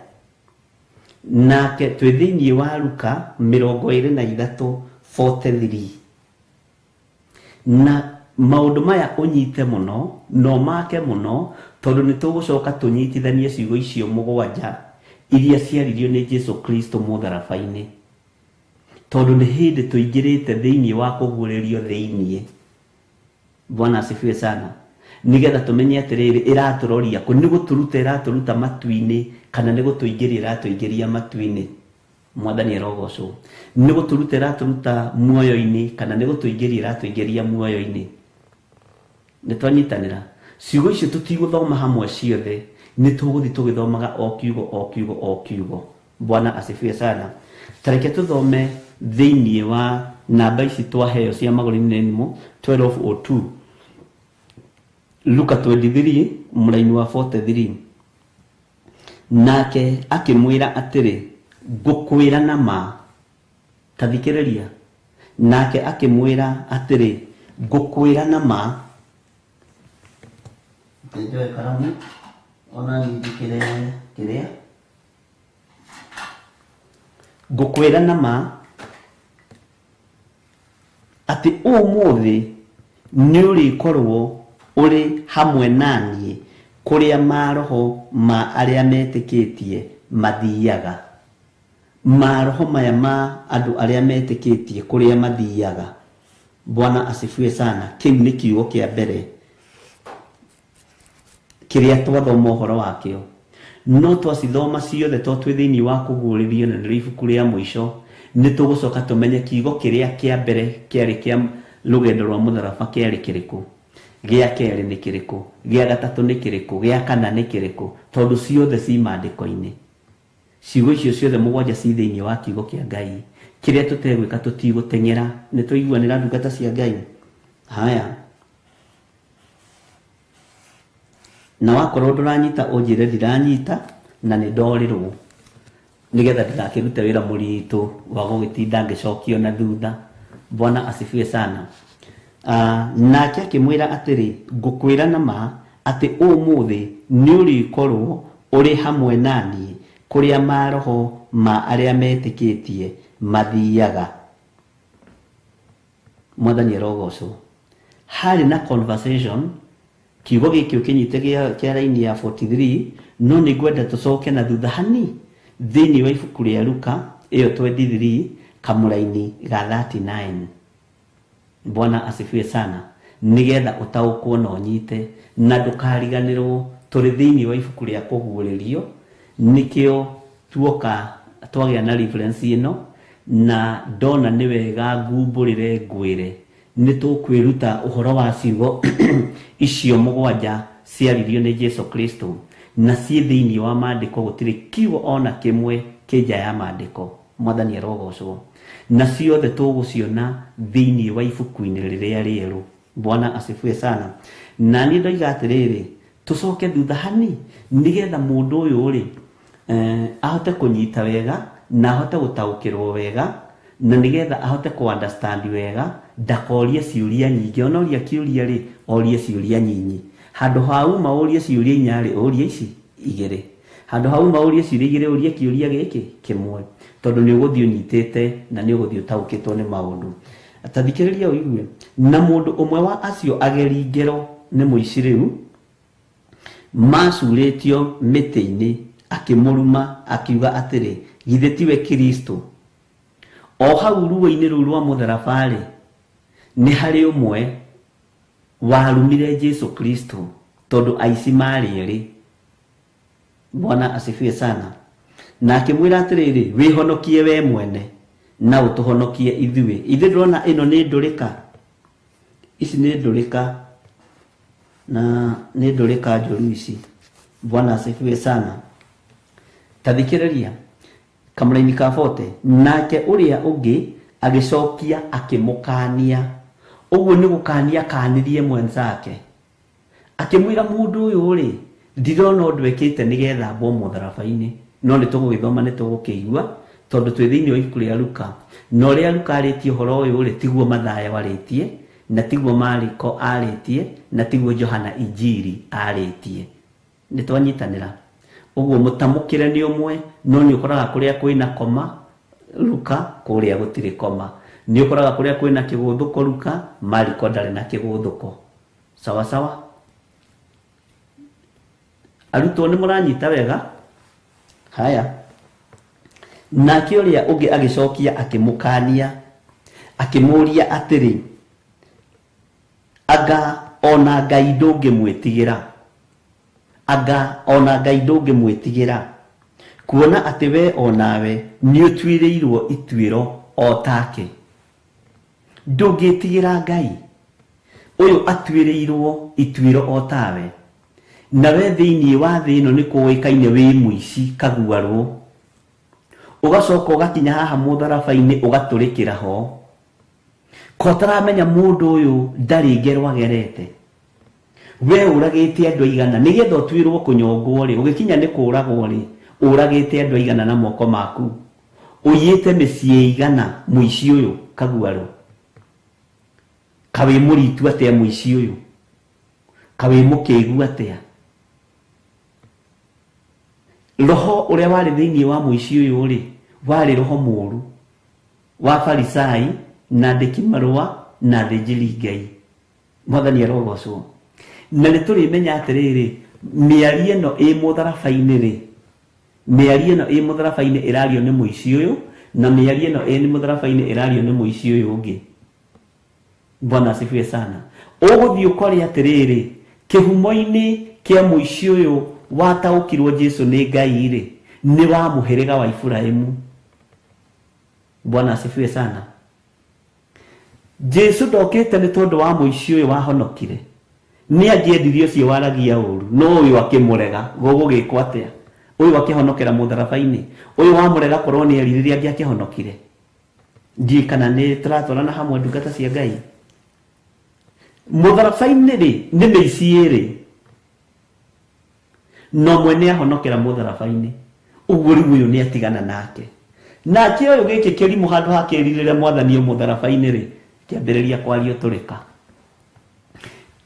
nake twĩ thĩinĩ wa Luka 23:43. Na maũndũ maya ũnyite mũno na ũmake mũno, tondũ nĩ tũgũcoka tũnyitithanie ciugo icio mũgwanja iria ciaririo nĩ Jesu Kristo mũtharaba-inĩ, tondũ nĩ hĩndĩ tũingĩrĩte thĩinĩ wa kũguũrĩrio thĩinĩ. Bwana asifiwe sana. Nĩgetha tũmenye atĩrĩrĩ, ĩratũroria kũ, nĩ gũtũruta ĩratũruta matu-inĩ kana nĩ gũtũingĩria ĩratũingĩria matu-inĩ. Mwathani arogocwo. Nĩ gũtũruta ĩratũruta muoyo-inĩ kana nĩ gũtũingĩria ĩratũingĩria muoyo-inĩ. Nĩ twanyitanĩra. Ciugo icio tũtigũthoma hamwe ciothe, nĩ tũgũthiĩ tũgĩthomaga o kiugo o kiugo o kiugo. Bwana asifiwe sana. Tareke tũthome thĩinĩ wa namba ici twaheo cia magũrũ-inĩ nĩ 12:02. Luka 23 mũraini wa 43. Nake akĩmwĩra atĩrĩ, ngũkwĩra na ma. Ta thikĩrĩria. Nake akĩmwĩra atĩrĩ, ngũkwĩra na ma. Njoe karamu ona njĩkĩre kĩrĩa. Ngũkwĩra na ma atĩ ũmũthĩ nĩ ũrĩkorwo ũrĩ hamwe na niĩ kũrĩa maroho ma arĩa metĩkĩtie mathiaga. Maroho maya ma andũ arĩa metĩkĩtie kũrĩa mathiaga. Bwana asifiwe sana. Kĩu nĩ kiugo kĩa mbere kĩrĩa twathoma ũhoro wakĩo. No twacithoma ciothe to twĩ thĩinĩ wa kũguũrĩrio na nĩrĩo ibuku rĩa mũico, nĩ tũgũcoka tũmenye kiugo kĩrĩa kĩa mbere kĩarĩ kĩa rũgendo rwa mũtharaba kĩarĩ kĩrĩkũ. Gĩa kerĩ nĩ kĩrĩkũ? Gĩa gatatũ nĩ kĩrĩkũ? Gĩa kana nĩ kĩrĩkũ? Tondũ ciothe ci maandĩko-inĩ. Ciugo icio ciothe mũgwanja ci thĩinĩ wa kiugo kĩa Ngai. Kĩrĩa tũtegwĩka tũtigũteng'era. Nĩ twaiguanĩra ndungata cia Ngai? Haya. Na wakorwo ndũranyita ũnjĩre ndiranyita na nĩ ndorĩrwo. Nĩgetha ndigakĩrute wĩra mũritũ wa gũgĩtinda ngĩcokio na thutha. Bwana asifiwe sana. Nake akĩmwĩra atĩrĩ, ngũkwĩra na ma atĩ ũmũthĩ nĩũrĩkorwo ũrĩ hamwe na niĩ kũrĩa maroho ma arĩa metĩkĩtie mathiaga. Mwathani arogocwo. Harĩ na conversation, kiugo gĩkĩ ũkĩnyite kĩa raini ya 43, no nĩ ngwenda tũcoke na thutha hani thĩinĩ wa ibuku rĩa Luka ĩyo 23 kamũraini ga 39. Bwana asifiwe sana. Nĩgetha ũtaũkwo na ũnyite na ndũkariganĩrwo tũrĩ thĩinĩ wa ibuku rĩa kũguũrĩrio, nĩkĩo tuoka twagĩa na reference ĩno, na ndona nĩ wega ngumbũrĩre ngwĩre nĩ tũkwĩruta ũhoro wa ciugo icio mũgwanja ciaririo nĩ Jesu Kristo na ciĩ thĩinĩ wa maandĩko, gũtirĩ kiugo ona kĩmwe kĩ nja ya maandĩko. Mwathani arogocwo. Na ciothe tũgũciona thĩinĩ wa ibuku-inĩ rĩrĩa rĩerũ. Bwana asifiwe sana. Na niĩ ndoiga atĩrĩrĩ, tũcoke thutha hani nĩgetha mũndũ ũyũ rĩ ahote kũnyita wega na ahote gũtaũkĩrwo wega na nĩgetha ahote kũ understand wega, ndakorie ciũria nyingĩ. Ona oria kĩũria rĩ, orie ciũria nyinyi. Handũ ha uma ũrie ciũria inya rĩ, ũrie ici igĩrĩ. Handũ ha uma ũrie ciũria igĩrĩ, ũrie kĩũria gĩkĩ kĩmwe, tondũ nĩ ũgũthiĩ ũnyitĩte na nĩ ũgũthiĩ ũtaũkĩtwo nĩ maũndũ. Ta thikĩrĩria ũigue. Na mũndũ ũmwe wa acio ageri ngero nĩ mũici rĩu macurĩtio mĩtĩ-inĩ, akĩmũruma akiuga atĩrĩ, githĩ tiwe Kristo? O hau ruo-inĩ rũu rwa mũtharaba-rĩ, nĩ harĩ ũmwe warumire Jesu Kristo tondũ aici marĩ erĩ. Bwana asifiwe sana. Na akĩmwĩra atĩrĩrĩ, wĩhonokie we mwene na ũtũhonokie ithuĩ. Ithuĩ ndĩrona ĩno nĩ ndũrĩka. Ici nĩ ndũrĩka na nĩ ndũrĩka njũru ici. Bwana asifiwe sana. Ta thikĩrĩria kamũraini ka 40. Nake ũrĩa ũngĩ agĩcokia akĩmũkania. Ũguo nĩ gũkania kanirie mwenzake. Akĩmwĩra mũndũ ũyũ rĩ, ndirona ũndũ ekĩte nĩgetha ambwo mũtharaba-inĩ. No nĩ tũgũgĩthoma, nĩ tũgũkĩigua tondũ twĩ thĩinĩ wa ibuku rĩa Luka. Na ũrĩa Luka arĩtie ũhoro ũyũ rĩ, tiguo Mathayo arĩtie, na tiguo Mariko arĩtie, na tiguo Johana Injiri arĩtie. Nĩ twanyitanĩra. Ũguo mũtamũkĩre nĩ ũmwe, no nĩ ũkoraga kũrĩa kwĩna koma Luka, kũrĩa gũtirĩ koma. Nĩ ũkoraga kũrĩa kwĩna kĩgũthũko Luka, Mariko ndarĩ na kĩgũthũko. Sawa sawa. Arutwo nĩ mũranyita wega? Haya. Nake ũrĩa ũngĩ agĩcokia akĩmũkania, akĩmũũria atĩrĩ, anga ona Ngai ndũngĩmwĩtigĩra? Anga ona Ngai ndũngĩmwĩtigĩra? Kuona atĩ we onawe nĩũtuĩrĩirwo ituĩro o take. Ndũngĩtigĩra Ngai? Ũyũ atuĩrĩirwo ituĩro o tawe. Na we thĩinĩ wa thĩ ĩno nĩ kũĩkaine wĩ mũici kaguarwo. Ũgacoka ũgakinya haha mũtharaba-inĩ ũgatũrĩkĩra ho. Ko ũtaramenya mũndũ ũyũ ndarĩ ngero agerete. We ũragĩte andũ aigana nĩgetha ũtuĩrwo kũnyongwo rĩ, ũgĩkinya nĩ kũragwo rĩ, ũragĩte andũ aigana na moko maku. Ũiyĩte mĩciĩ igana mũici ũyũ kaguarwo. Kawĩ mũritu atĩa mũici ũyũ? Kawĩ mũkĩgu atĩa? Roho ũrĩa warĩ thĩinĩ wa mũici ũyũ rĩ, warĩ roho mũũru wa Farisai na andĩki marũa na athĩnjĩri Ngai. Mwathani arogocwo. Na nĩ tũrĩmenya atĩrĩrĩ, mĩario ĩno ĩ mũtharaba-inĩ rĩ, mĩario ĩno ĩ mũtharaba-inĩ ĩrario nĩ mũici ũyũ, na mĩario ĩno ĩ mũtharaba-inĩ ĩrario nĩ mũici ũyũ ũngĩ. Bwana asifiwe sana. Ũgũthiĩ ũkore atĩrĩrĩ, kĩhumo-inĩ kĩa mũici ũyũ wataũkirwo Jesu nĩ Ngai rĩ, nĩ wa mũhĩrĩga wa Iburahĩmu. Bwana asifiwe sana. Jesu ndokĩte nĩ tondũ wa mũici ũyũ wahonokire. Nĩ angĩendirie ũcio waragia ũru, no ũyũ akĩmũrega. Gũgũgĩkwo atĩa? Ũyũ akĩhonokera mũtharaba-inĩ, ũyũ wamũrega korwo nĩ eririre angĩakĩhonokire. Ndiũĩ kana nĩ tũratwarana hamwe ndungata cia Ngai. Mũtharaba-inĩ rĩ, nĩ mĩici ĩrĩ, na ũmwe nĩ ahonokera mũtharaba-inĩ. Ũguo rĩu ũyũ nĩ atigana nake. Nake ũyũ gĩkĩ kĩrimũ handũ ha kĩrirĩre mwathani o mũtharaba-inĩ rĩ, kĩambĩrĩria kwaria ũtũrĩka.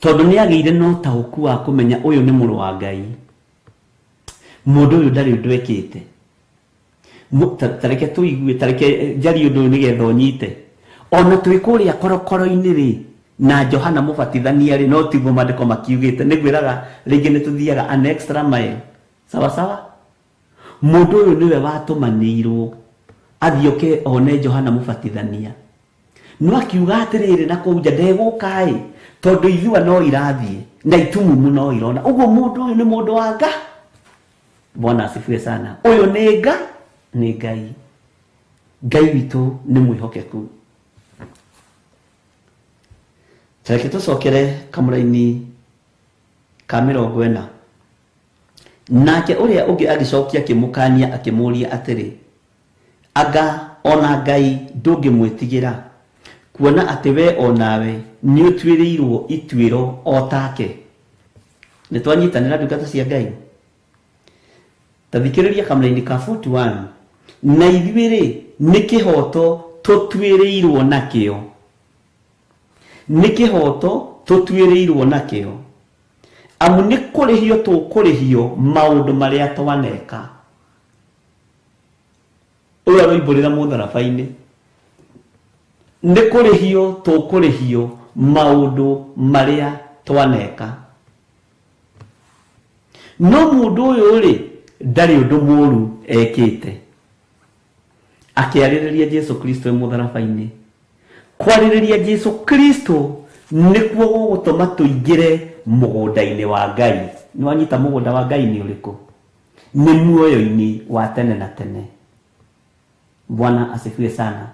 Tondũ nĩ agĩire na ũtaũku wa kũmenya ũyũ nĩ mũrũ wa Ngai. Mũndũ ũyũ ndarĩ ũndũ ekĩte. Ta reke tũigue, ta reke njarie ũndũ ũyũ nĩgetha ũnyite. Ona twĩ kũrĩa korokoro-inĩ rĩ, na Johana Mũbatithania rĩ, no tiguo maandĩko makiugĩte. Nĩ ngwĩraga rĩngĩ nĩ tũthiaga an extra mile. Sawa sawa? Mũndũ ũyũ nĩwe watũmanĩirwo athiĩ oke one Johana Mũbatithania. No akiuga atĩrĩrĩ na kũu nja ndegũka-ĩ, tondũ ithua no irathiĩ na itumumu no irona. Ũguo mũndũ ũyũ nĩ mũndũ wa Nga. Bwana asifiwe sana. Ũyũ nĩ Nga, nĩ Ngai. Ngai witũ nĩ mwĩhokeku. Reke tũcokere kamũraini ka 40. Nake ũrĩa ũngĩ agĩcokia akĩmũkaania akĩmũũria atĩrĩ, Anga o na Ngai ndũngĩmwĩtigĩra, kuona atĩ wee o nawe nĩũtuĩrĩirwo ituĩro o take? Nĩtwanyitanĩra ndungata cia Ngai? Ta thikĩrĩria kamũraini ka 41. Na ithuĩ-rĩ, nĩ kĩhooto tũtuĩrĩirwo nakĩo. Nĩ kĩhooto tũtuĩrĩirwo nakĩo. Amu nĩ kũrĩhio tũkũrĩhio maũndũ marĩa twaneka. Ũyũ aroimbũrĩra mũtharaba-inĩ. Nĩ kũrĩhio tũkũrĩhio maũndũ marĩa twaneka. No mũndũ ũyũ-rĩ, ndarĩ ũndũ mũũru ekĩte. Akĩarĩrĩria Jesu Kristo e mũtharaba-inĩ. Kwarĩrĩria Jesu Kristo nĩkuo gũgũtũma tũingĩre mũgũnda-inĩ wa Ngai. Nĩ wanyita mũgũnda wa Ngai nĩ ũrĩkũ? Nĩ muoyo-inĩ wa tene na tene. Bwana asifiwe sana.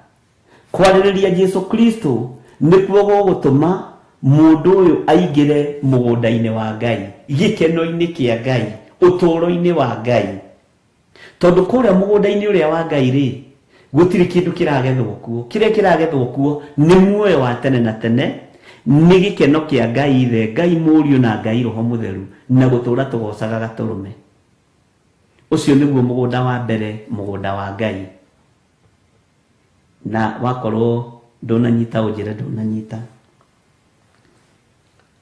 Kwarĩrĩria Jesu Kristo nĩkuo gũgũtũma mũndũ ũyũ aingĩre mũgũnda-inĩ wa Ngai, gĩkeno-inĩ kĩa Ngai, ũtũũro-inĩ wa Ngai. Tondũ kũrĩa mũgũnda-inĩ ũrĩa wa Ngai rĩ, gũtirĩ kĩndũ kĩragethwo kuo. Kĩrĩa kĩragethwo kuo nĩ muoyo wa tene na tene, nĩ gĩkeno kĩa Ngai Ithe, Ngai Mũriũ na Ngai Roho Mũtheru, na gũtũũra tũgocaga Gatũrũme. Ũcio nĩguo mũgũnda wa mbere, mũgũnda wa Ngai. Na wakorwo ndũnanyita ũnjĩre ndũnanyita.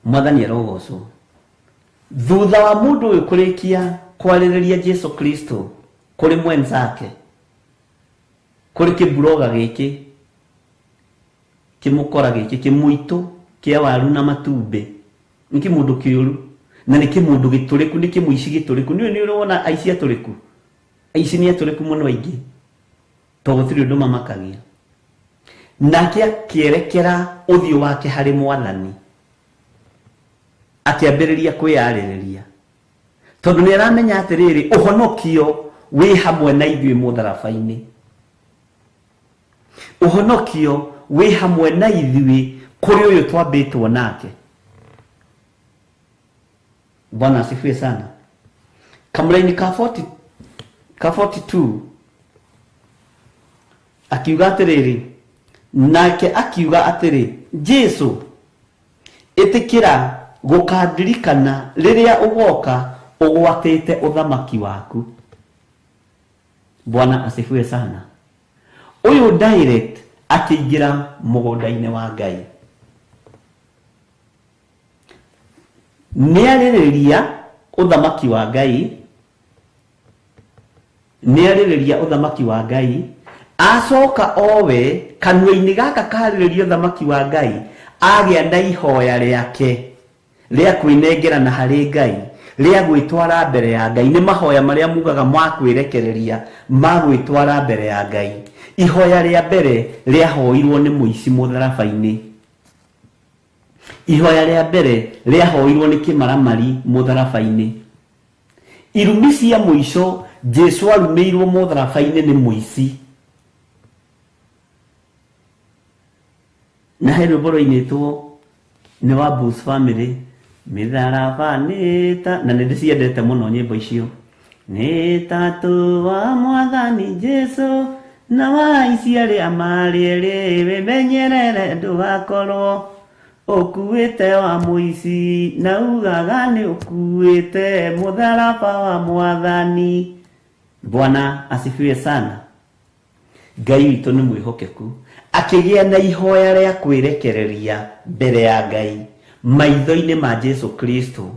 Mwathani arogocwo. Thutha wa mũndũ ũyũ kũrĩkia kwarĩrĩria Jesu Kristo kũrĩ mwenzake, kũrĩ kĩburoga gĩkĩ, kĩmũkora gĩkĩ, kĩmũitũ kĩa waru na matumbĩ, nĩ kĩmũndũ kĩũru, na nĩ kĩmũndũ gĩtũrĩku, nĩ kĩmũici gĩtũrĩku. Nĩũĩ nĩ ũrĩ wona aici atũrĩku? Aici nĩ atũrĩku mũno aingĩ, tondũ gũtirĩ ũndũ mamakagia. Nake akĩerekera ũthiũ wake harĩ Mwathani, akĩambĩrĩria kwĩyarĩrĩria, tondũ nĩ aramenya atĩrĩrĩ, ũhonokio wĩ hamwe na ithuĩ mũtharaba-inĩ. Ũhonokio wĩ hamwe na ithuĩ kũrĩ ũyũ twambĩtwo nake. Bwana asifiwe sana. Kamũraini ka 40, ka 42 akiuga atĩrĩrĩ, nake akiuga atĩrĩ, Jesu, ĩtĩkĩra gũkandirikana rĩrĩa ũgoka ũgwatĩte ũthamaki waku. Bwana asifiwe sana. Ũyũ direct akĩingĩra mũgũnda-inĩ wa Ngai. Nĩarĩrĩria ũthamaki wa Ngai, nĩarĩrĩria ũthamaki wa Ngai, acoka owe kanua-inĩ gaka karĩrĩria ũthamaki wa Ngai, agĩa na ihoya rĩake rĩa kwĩnengerana harĩ Ngai, rĩa gwĩtwara mbere ya Ngai. Nĩ mahoya marĩa mugaga ma kwĩrekereria, ma gwĩtwara mbere ya Ngai. Ihoya rĩa mbere rĩahoirwo nĩ mũici mũtharaba-inĩ. Ihoya rĩa mbere rĩahoirwo nĩ kĩmaramari mũtharaba-inĩ. Irumi cia mũico Jesu arumĩirwo mũtharaba-inĩ nĩ mũici. Na he rwĩmbo rwainĩtwo nĩ wa Bruce Family, Mĩtharaba nĩ ta na nĩ ndĩciendete mũno nyĩmbo icio. Nĩ tatu wa mwathani Jesu na wa ici arĩa marĩ erĩ wĩmenyerere ndũgakorwo ũkuĩte wa mũici na ugaga nĩ ũkuĩte mũtharaba wa mwathani. Bwana asifiwe sana. Ngai witũ nĩ mwĩhokeku akĩgĩa na ihoya rĩa kwĩrekereria mbere ya Ngai maitho-inĩ ma Jesu Kristo.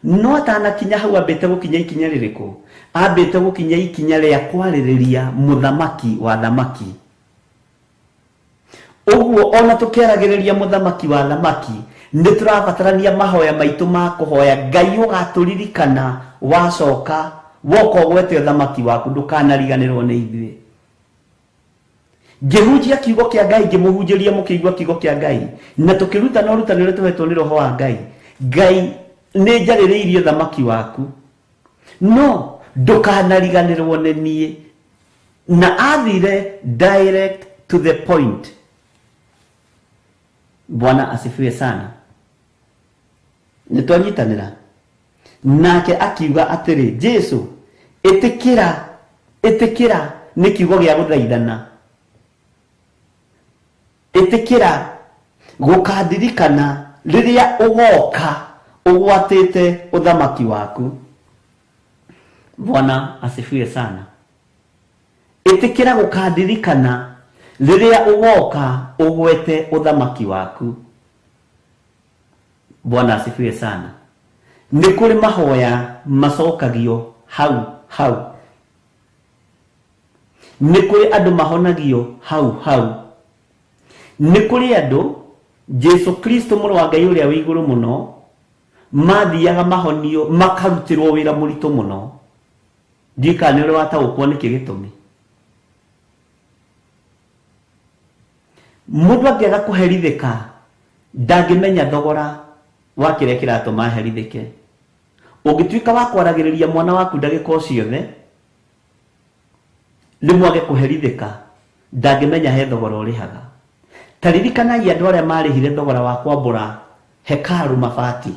No atanakinya hau ambĩte gũkinya ikinya rĩrĩkũ? Ambĩte gũkinya ikinya rĩa kwarĩrĩria mũthamaki wa thamaki. Ũguo ona tũkĩaragĩrĩria mũthamaki wa thamaki nĩ tũrabatarania mahoya maitũ ma kũhoya Ngai ũgatũririkana wacoka woka ũgwete ũthamaki waku ndũkanariganĩrwo nĩ ithuĩ. Ngĩhunjia kiugo kĩa Ngai ngĩmũhunjĩria mũkĩigua kiugo kĩa Ngai na tũkĩrutana ũrutani ũrĩa tũhetwo nĩ Roho wa Ngai. Ngai nĩ njarĩrĩirie ũthamaki waku no ndũkanariganĩrwo nĩ niĩ. Na athire direct to the point. Bwana asifiwe sana. Nĩ twanyitanĩra. Nake akiuga atĩrĩ, Jesu ĩtĩkĩra, ĩtĩkĩra nĩ kiugo gĩa gũthaithana. Ĩtĩkĩra gũkandirikana rĩrĩa ũgoka ũgwatĩte ũthamaki waku. Bwana asifiwe sana. Ĩtĩkĩra gũkandirikana rĩrĩa ũgoka ũgwete ũthamaki waku. Bwana asifiwe sana. Nĩ kũrĩ mahoya macokagio hau hau. Nĩ kũrĩ andũ mahonagio hau hau. Nĩ kũrĩ andũ Jesu Kristo mũrũ wa Ngai ũrĩa wĩ igũrũ mũno mathiaga mahonio makarutĩrwo wĩra mũritũ mũno. Ndiũĩ kana nĩ ũrĩ wataũkwo nĩkĩ gĩtũmi. Mũndũ angĩaga kũherithĩka ndangĩmenya thogora wa kĩrĩa kĩratũma aherithĩke. Ũngĩtuĩka wa kwaragĩrĩria mwana waku ndagĩka o ciothe rĩmwe age kũherithĩka ndangĩmenya he thogora ũrĩhaga. Ta ririkanai andũ arĩa marĩhire thogora wa kwambũra hekaru mabati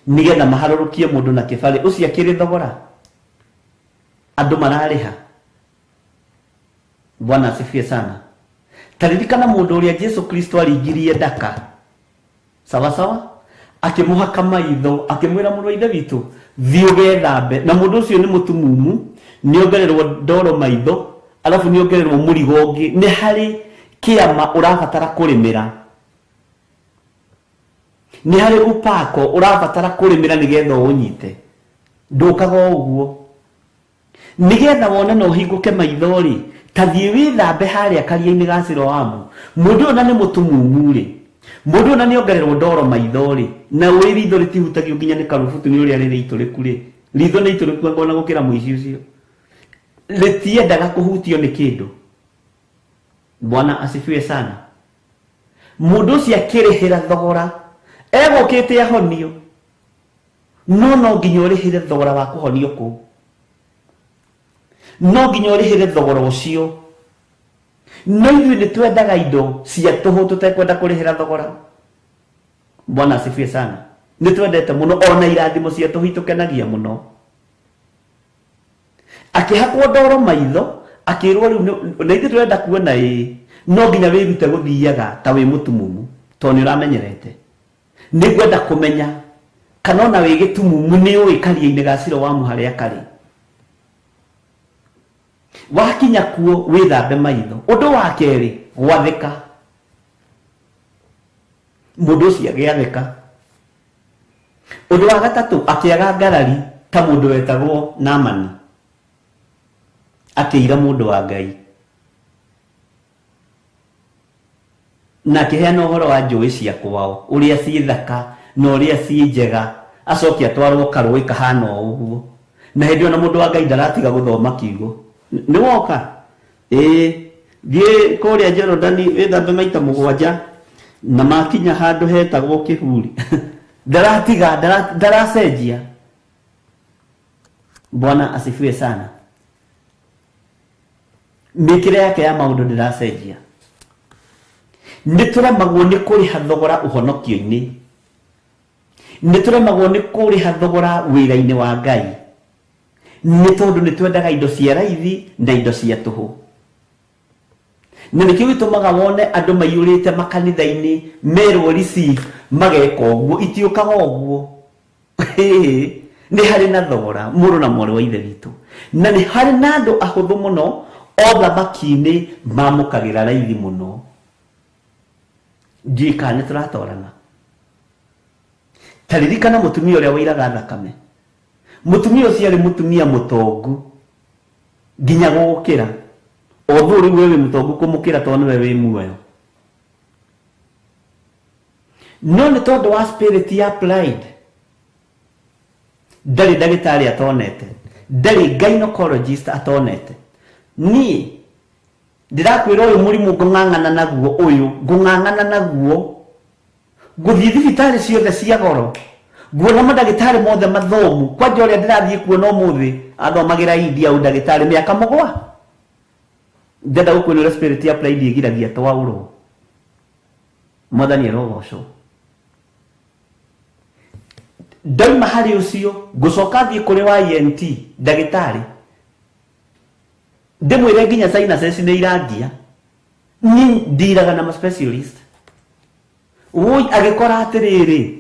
nĩgetha maharũrũkie mũndũ na kĩbarĩ. Ũcio akĩrĩ thogora andũ mararĩha. Bwana asifiwe sana. Ta ririkana mũndũ ũrĩa Jesu Kristo aringirie ndaka sawa sawa, akĩmũhaka maitho akĩmwĩra mũrũ wa ithe witũ thiĩ ũgethambe. Na mũndũ ũcio nĩ mũtumumu, nĩongererwo ndoro maitho alafu nĩongererwo mũrigo ũngĩ. Nĩ harĩ kĩama ũrabatara kũrĩmĩra, nĩ harĩ upako ũrabatara kũrĩmĩra nĩgetha ũũnyite. Ndũkaga o ũguo nĩgetha wone na ũhingũke maitho rĩ, ta thiĩ wĩthambe harĩa karia-inĩ ga Siloamu. Mũndũ ũyũ na nĩ mũtumumu rĩ, mũndũ ũyũ na nĩongererwo ndoro maitho rĩ, na ũĩ ritho rĩtihutagio nginya nĩ karubutu nĩ ũrĩa rĩrĩ itũrĩku rĩ, ritho nĩ itũrĩku angona gũkĩra mũici ũcio, rĩtiendaga kũhutio nĩ kĩndũ. Bwana asifiwe sana. Mũndũ ũcio akĩrĩhĩra thogora egũkĩte ahonio, no no nginya ũrĩhĩre thogora wa kũhonio kũu, no nginya ũrĩhĩre thogora ũcio. No ithuĩ nĩ twendaga indo cia tũhũ tũtekwenda kũrĩhĩra thogora. Bwana asifiwe sana. Nĩ twendete mũno ona irathimo cia tũhũ itũkenagia mũno. Akĩhakwo ndoro maitho akĩrwo rĩu na ithuĩ tũrenda kuona ĩĩ, no nginya wĩrute gũthiaga ta wĩ mũtumumu tondũ nĩ ũramenyerete. Nĩ ngwenda kũmenya kana ona wĩ gĩtumumu nĩ ũĩ karia-inĩ ga Siloamu harĩa karĩ. Wakinya kuo wĩthambe maitho. Ũndũ wa kerĩ, gwathĩka. Mũndũ ũcio agĩathĩka. Ũndũ wa gatatũ, akĩaga ngarari ta mũndũ wetagwo Naamani, akĩira mũndũ wa Ngai na akĩheana ũhoro wa njũĩ cia kwao ũrĩa ciĩ thaka na ũrĩa ciĩ njega, acoke atwarwo karũĩ kahana o ũguo. Na hĩndĩ ĩyo na mũndũ wa Ngai ndaratiga gũthoma kiugo. Nĩ woka? Ĩĩ, thiĩ kũrĩa Jorodani wĩthambe maita 7 na makinya handũ hetagwo kĩhuri. Ndaratiga, ndaracenjia. Bwana asifiwe sana. Mĩkĩre yake ya maũndũ ndĩracenjia. Nĩ tũremagwo nĩ kũrĩha thogora ũhonokio-inĩ. Nĩ tũremagwo nĩ kũrĩha thogora wĩra-inĩ wa Ngai nĩ tondũ nĩ twendaga indo cia raithi na indo cia tũhũ. Na nĩkĩo gĩtũmaga wone andũ maiyũrĩte makanitha-inĩ merwo receive mageka ũguo, itiũkaga ũguo. Nĩ harĩ na thogora mũrũ na mwarĩ wa ithe witũ, na nĩ harĩ na andũ ahũthũ mũno o thamaki-inĩ mamũkagĩra raithi mũno. Ndiũĩ kana nĩ tũratwarana. Ta ririkana mũtumia ũrĩa wairaga thakame. Mũtumia ũcio arĩ mũtumia mũtongu nginya gũgũkĩra. Although rĩu we wĩ mũtongu kũmũkĩra tondũ nĩwe wĩ muoyo, no nĩ tondũ wa spirit ya pride ndarĩ ndagĩtarĩ atonete, ndarĩ gynecologist atonete. Niĩ ndĩrakwĩra ũyũ mũrimũ ngũng'ang'ana naguo, ũyũ ngũng'ang'ana naguo ngũthiĩ thibitarĩ ciothe cia goro, nguona mandagĩtarĩ mothe mathomu. Kwanja ũrĩa ndĩrathiĩ kuona ũmũthĩ athomagĩra India ũndagĩtarĩ mĩaka 7. Ndĩrenda gũkwĩra ũrĩa spirit ya pride ĩgiragia twaũrwo. Mwathani arogocwo. Ndauma harĩ ũcio ngũcoka thiĩ kũrĩ wa ENT ndagĩtarĩ ndĩmwĩre nginya sinuses nĩ irangia. Niĩ ndiraga na ma specialist. Woi agĩkora atĩrĩrĩ,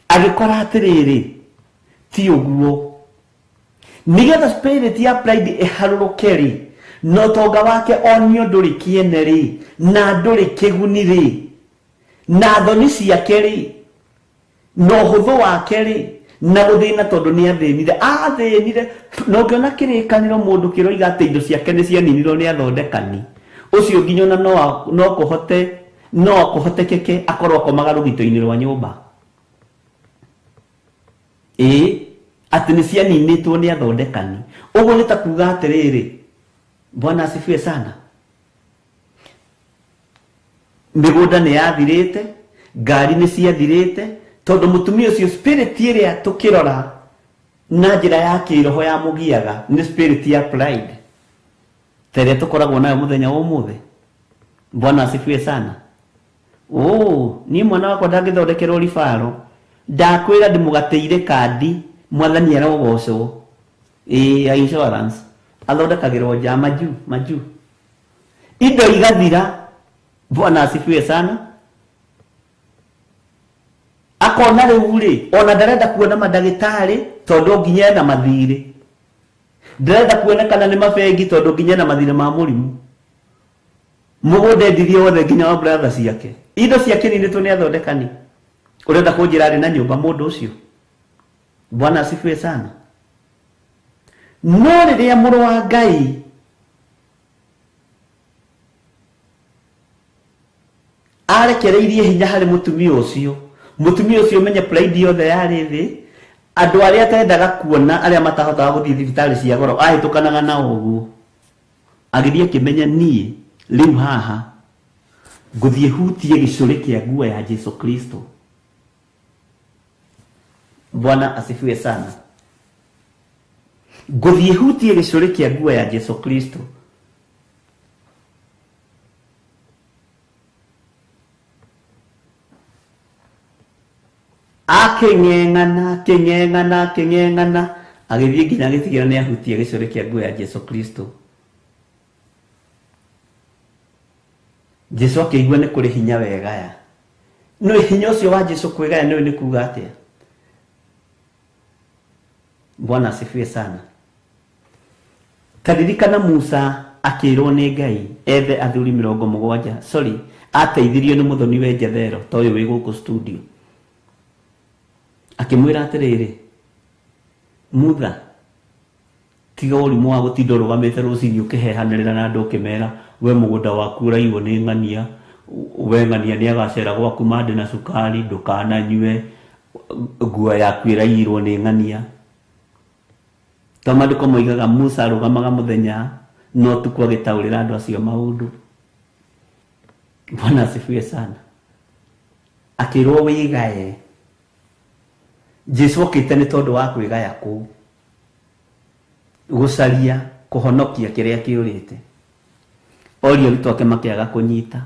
agĩkora atĩrĩrĩ ti ũguo. Nĩgetha spirit ya pride ĩharũrũke rĩ, na ũtonga wake onio ndũrĩ kĩene rĩ, na ndũrĩ kĩguni rĩ, na thoni ciake rĩ, na ũhũthũ wake rĩ, na gũthĩna tondũ nĩ athĩnire, athĩnire. Na ũngĩona kĩrĩkanĩro mũndũ kĩroiga atĩ indo ciake nĩ cianinirwo nĩ athondekani, ũcio nginya ona no kũhote, no kũhotekeke akorwo akomaga rũgito-inĩ rwa nyũmba. Ĩĩ, atĩ nĩ cianinĩtwo nĩ athondekani. Ũguo nĩ ta kuga atĩrĩrĩ, Bwana asifiwe sana, mĩgũnda nĩ yathirĩte, ngari nĩ ciathirĩte, tondũ mũtumia ũcio spirit ĩrĩa tũkĩrora na njĩra ya kĩroho ya mũgiaga nĩ spirit ya pride ta ĩrĩa tũkoragwo nayo mũthenya wa ũmũthĩ. Bwana asifiwe sana. Oh, niĩ mwana wakwa ndangĩthondekerwo ribaro, ndakwĩra ndĩmũgatĩire kandi, Mwathani arogocwo. Ĩĩ, ya insurance athondekagĩrwo nja maju maju, indo igathira. Bwana asifiwe sana. Akona rĩu rĩ, ona ndarenda kuona mandagĩtarĩ tondũ nginya ena mathirĩ, ndarenda kuonekana nĩ mabengi tondũ nginya ena mathirĩ ma mũrimũ. Mũgũnda endirie wothe nginya wa brother ciake, indo ciake ninĩtwo nĩ athondekani. Ũrenda kũnjĩra arĩ na nyũmba mũndũ ũcio? Bwana asifiwe sana. No rĩrĩa mũrũ wa Ngai arekereirie hinya harĩ mũtumia ũcio, mũtumia ũcio menye pride yothe yarĩ thĩ, andũ arĩa atendaga kuona, arĩa matahotaga gũthiĩ thibitarĩ cia goro, ahĩtũkanaga nao ũguo, agĩthiĩ akĩmenya niĩ rĩu haha ngũthiĩ hutie gĩcũrĩ kĩa nguo ya Jesu Kristo. Bwana asifiwe sana. Ngũthiĩ hutie gĩcũrĩ kĩa nguo ya Jesu Kristo. Akĩng'eng'ana, akĩng'eng'ana, akĩng'eng'ana, agĩthiĩ nginya agĩtigĩra nĩ ahutia gĩcũrĩ kĩa nguo ya Jesu Kristo. Jesu akĩigua nĩ kũrĩ hinya wegaya. No hinya ũcio wa Jesu kwĩgaya nĩ nĩ kuga atĩa? Bwana asifiwe sana. Taririkana Musa akĩrwo nĩ Ngai ethe athuri 70, sorry, ateithirio nĩ mũthoni we Jethero ta ũyũ wĩ gũkũ studio. Akĩmwĩra atĩrĩrĩ, Mutha, tiga ũrimũ wa gũtinda ũrũgamĩte rũcinĩ ũkĩhehanĩrĩra na andũ ũkĩmera we mũgũnda waku ũraiywo nĩ ng'ania, we ng'ania nĩ agacera gwaku mande na cukari, ndũkananyue, nguo yaku ĩraiyirwo nĩ ng'ania. To maandĩko moigaga Musa arũgamaga mũthenya no ũtukũ agĩtaũrĩra andũ acio maũndũ. Bwana asifiwe sana. Akĩrwo wĩgaye. Jesu okĩte nĩ tondũ wa kwĩgaya kũu, gũcaria kũhonokia kĩrĩa kĩũrĩte. Oria arutwo ake makĩaga kũnyita.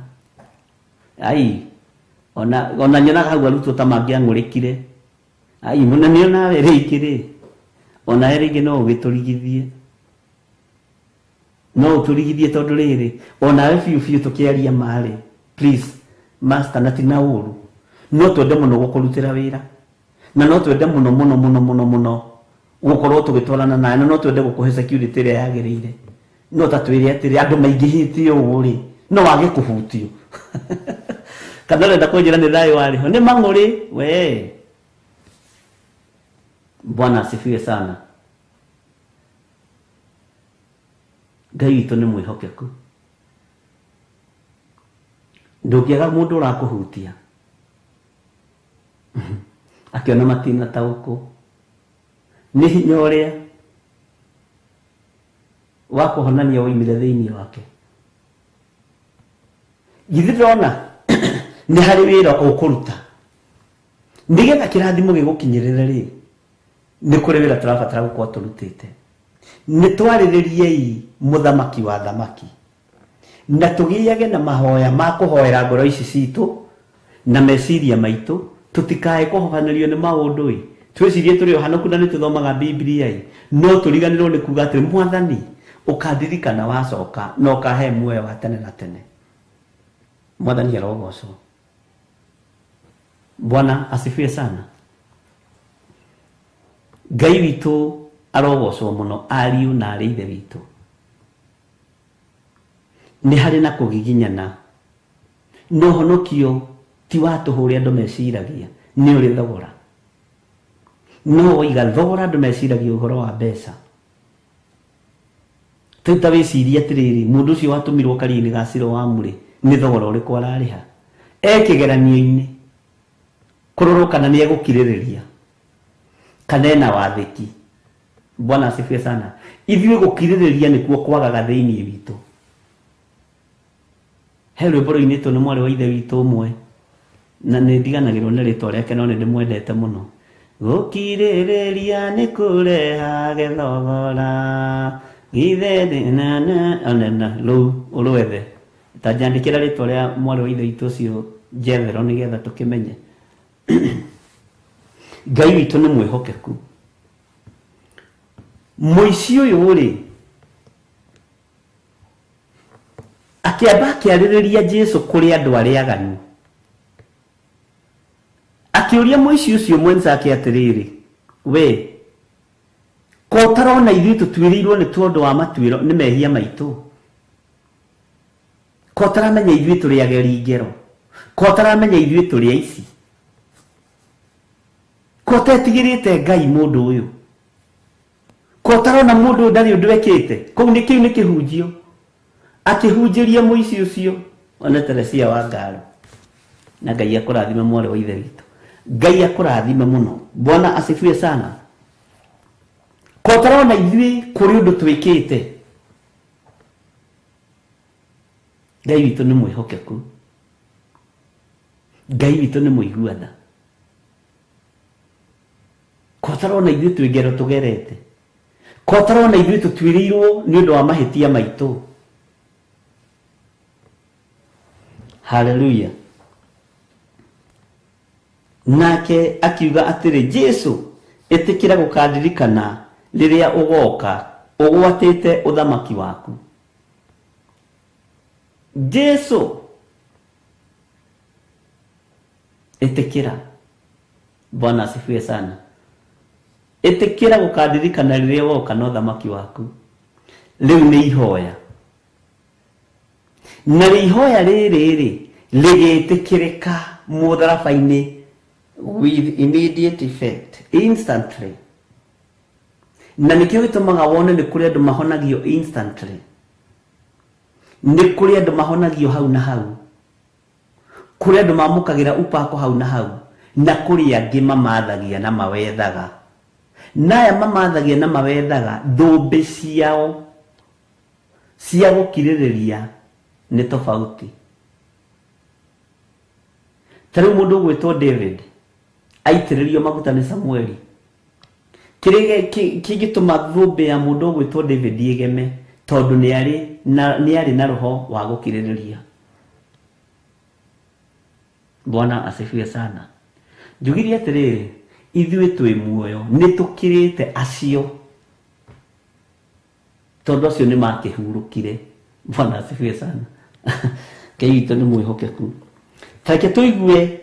Ai, Ona nyonaga hau arutwo ta mangĩang'ũrĩkire. Ai mũnene onawe rĩngĩ rĩ, onawe rĩngĩ no ũgĩtũrigithie. No ũtũrigithie tondũ rĩrĩ, onawe biũ biũ tũkĩaria marĩ. Please, master, na ti na ũru. No twende mũno gũkũrutĩra wĩra. Na no twende mũno mũno mũno mũno mũno gũkorwo tũgĩtwarana nawe, na no twende gũkũhe security ĩrĩa yagĩrĩire. No ta twĩre atĩrĩ, andũ maingĩhĩte ũũ rĩ, no wage kũhutio. Kana ũrenda kũnjĩra nĩ thayũ warĩ ho? Nĩ mang'ũrĩ, we. Bwana asifiwe sana. Ngai witũ nĩ mwĩhokeku. Ndũngĩaga mũndũ ũrakũhutia. Akĩona matinataũkwo. Nĩ hinya ũrĩa wa kũhonania woimire thĩinĩ wake. Githĩ ndĩrona nĩ harĩ wĩra ũkũruta. Nĩgetha kĩrathimo gĩgũkinyĩrĩre rĩ, nĩ kũrĩ wĩra tũrabatara gũkorwo tũrutĩte. Nĩ twarĩrĩriei mũthamaki wa thamaki. Na tũgĩage na mahoya ma kũhoera ngoro ici citũ na meciria maitũ, tũtikae kũhobanĩrio nĩ maũndũ ĩ. Twĩcirie tũrĩ o hanoku na nĩ tũthomaga Biblia ĩ, no tũriganĩrwo nĩ kuga atĩrĩ, Mwathani, ũkandirikana wacoka na ũkahe muoyo wa tene na tene. Mwathani arogocwo. Bwana asifiwe sana. Ngai witũ arogocwo mũno, ariũ na arĩ ithe witũ. Nĩ harĩ na kũgiginyana. No honokio ti wa tũhũ ũrĩa andũ meciragia, nĩ ũrĩ thogora. No woiga thogora andũ meciragia ũhoro wa mbeca. Rĩu ta wĩcirie atĩrĩrĩ, mũndũ ũcio watũmirwo karia-inĩ ga Siloamu rĩ, nĩ thogora ũrĩkũ ararĩha? E kĩgeranio-inĩ, kũrorwo kana nĩ egũkirĩrĩria, kana ena wathĩki. Bwana asifiwe sana. Ithuĩ gũkirĩrĩria nĩkuo kwagaga thĩinĩ witũ. He rwĩmbo rũinĩtwo nĩ mwarĩ wa ithe witũ ũmwe, na nĩ ndiganagĩrwo nĩ rĩtwa rĩake no nĩ ndĩmwendete mũno. Gũkirĩrĩria nĩ kũrehage thogora, githĩ ndĩ na na, ona na, rũu ũrwethe. Ta njandĩkĩra rĩtwa rĩa mwarĩ wa ithe witũ ũcio Jethero nĩgetha tũkĩmenye. Ngai witũ nĩ mwĩhokeku. Mũici ũyũ rĩ, akĩamba akĩarĩrĩria Jesũ kũrĩ andũ arĩa aganu. Akĩũria mũici ũcio mwenzake atĩrĩrĩ, we, ko ũtarona ithuĩ tũtuĩrĩirwo nĩ tondũ wa matuĩro nĩ mehia maitũ? Ko ũtaramenya ithuĩ tũrĩ ageri ngero? Ko ũtaramenya ithuĩ tũrĩ aici? Ko ũtetigĩrĩte Ngai mũndũ ũyũ? Ko ũtarona mũndũ ũyũ ndarĩ ũndũ ekĩte? Kũu nĩ kĩu nĩ kĩhunjio. Akĩhunjĩria mũici ũcio, one Teresia wa Ngaro. Na Ngai akũrathime mwarĩ wa ithe witũ. Ngai akũrathime mũno. Bwana asifiwe sana. Ko ũtarona ithuĩ kũrĩ ũndũ twĩkĩte? Ngai witũ nĩ mwĩhokeku. Ngai witũ nĩ mũigua tha. Ko ũtarona ithuĩ twĩ ngero tũgerete? Ko ũtarona ithuĩ tũtuĩrĩirwo nĩ ũndũ wa mahĩtia maitũ? Hallelujah. Nake akiuga atĩrĩ, Jesũ, ĩtĩkĩra gũkandirikana rĩrĩa ũgoka ũgwatĩte ũthamaki waku. Jesũ, ĩtĩkĩra. Bwana asifiwe sana. Ĩtĩkĩra gũkandirikana rĩrĩa woka na ũthamaki waku. Rĩu nĩ ihoya. Na ihoya rĩrĩ rĩ, rĩgĩtĩkĩrĩka mũtharaba-inĩ with immediate effect, instantly. Na nĩkĩo gĩtũmaga wone nĩ kũrĩ andũ mahonagio instantly. Nĩ kũrĩ andũ mahonagio hau na hau. Kũrĩ andũ mamũkagĩra upako hau na hau. Na kũrĩ angĩ mamathagia na mawethaga. Na aya mamathagia na mawethaga, thũmbĩ ciao cia gũkirĩrĩria nĩ tofauti. Ta rĩu mũndũ ũgwĩtwo David aitĩrĩrio maguta nĩ Samueli. Kĩrĩa kĩngĩtũma thũmbĩ ya mũndũ ũgwĩtwo David ĩgeme, tondũ nĩ arĩ na roho wa gũkirĩrĩria. Bwana asifiwe sana. Njugire atĩrĩrĩ, ithuĩ twĩ muoyo nĩ tũkĩrĩte acio, tondũ acio nĩ makĩhurũkire. Bwana asifiwe sana. Ngai witũ nĩ mwĩhokeku. Tareke tũigue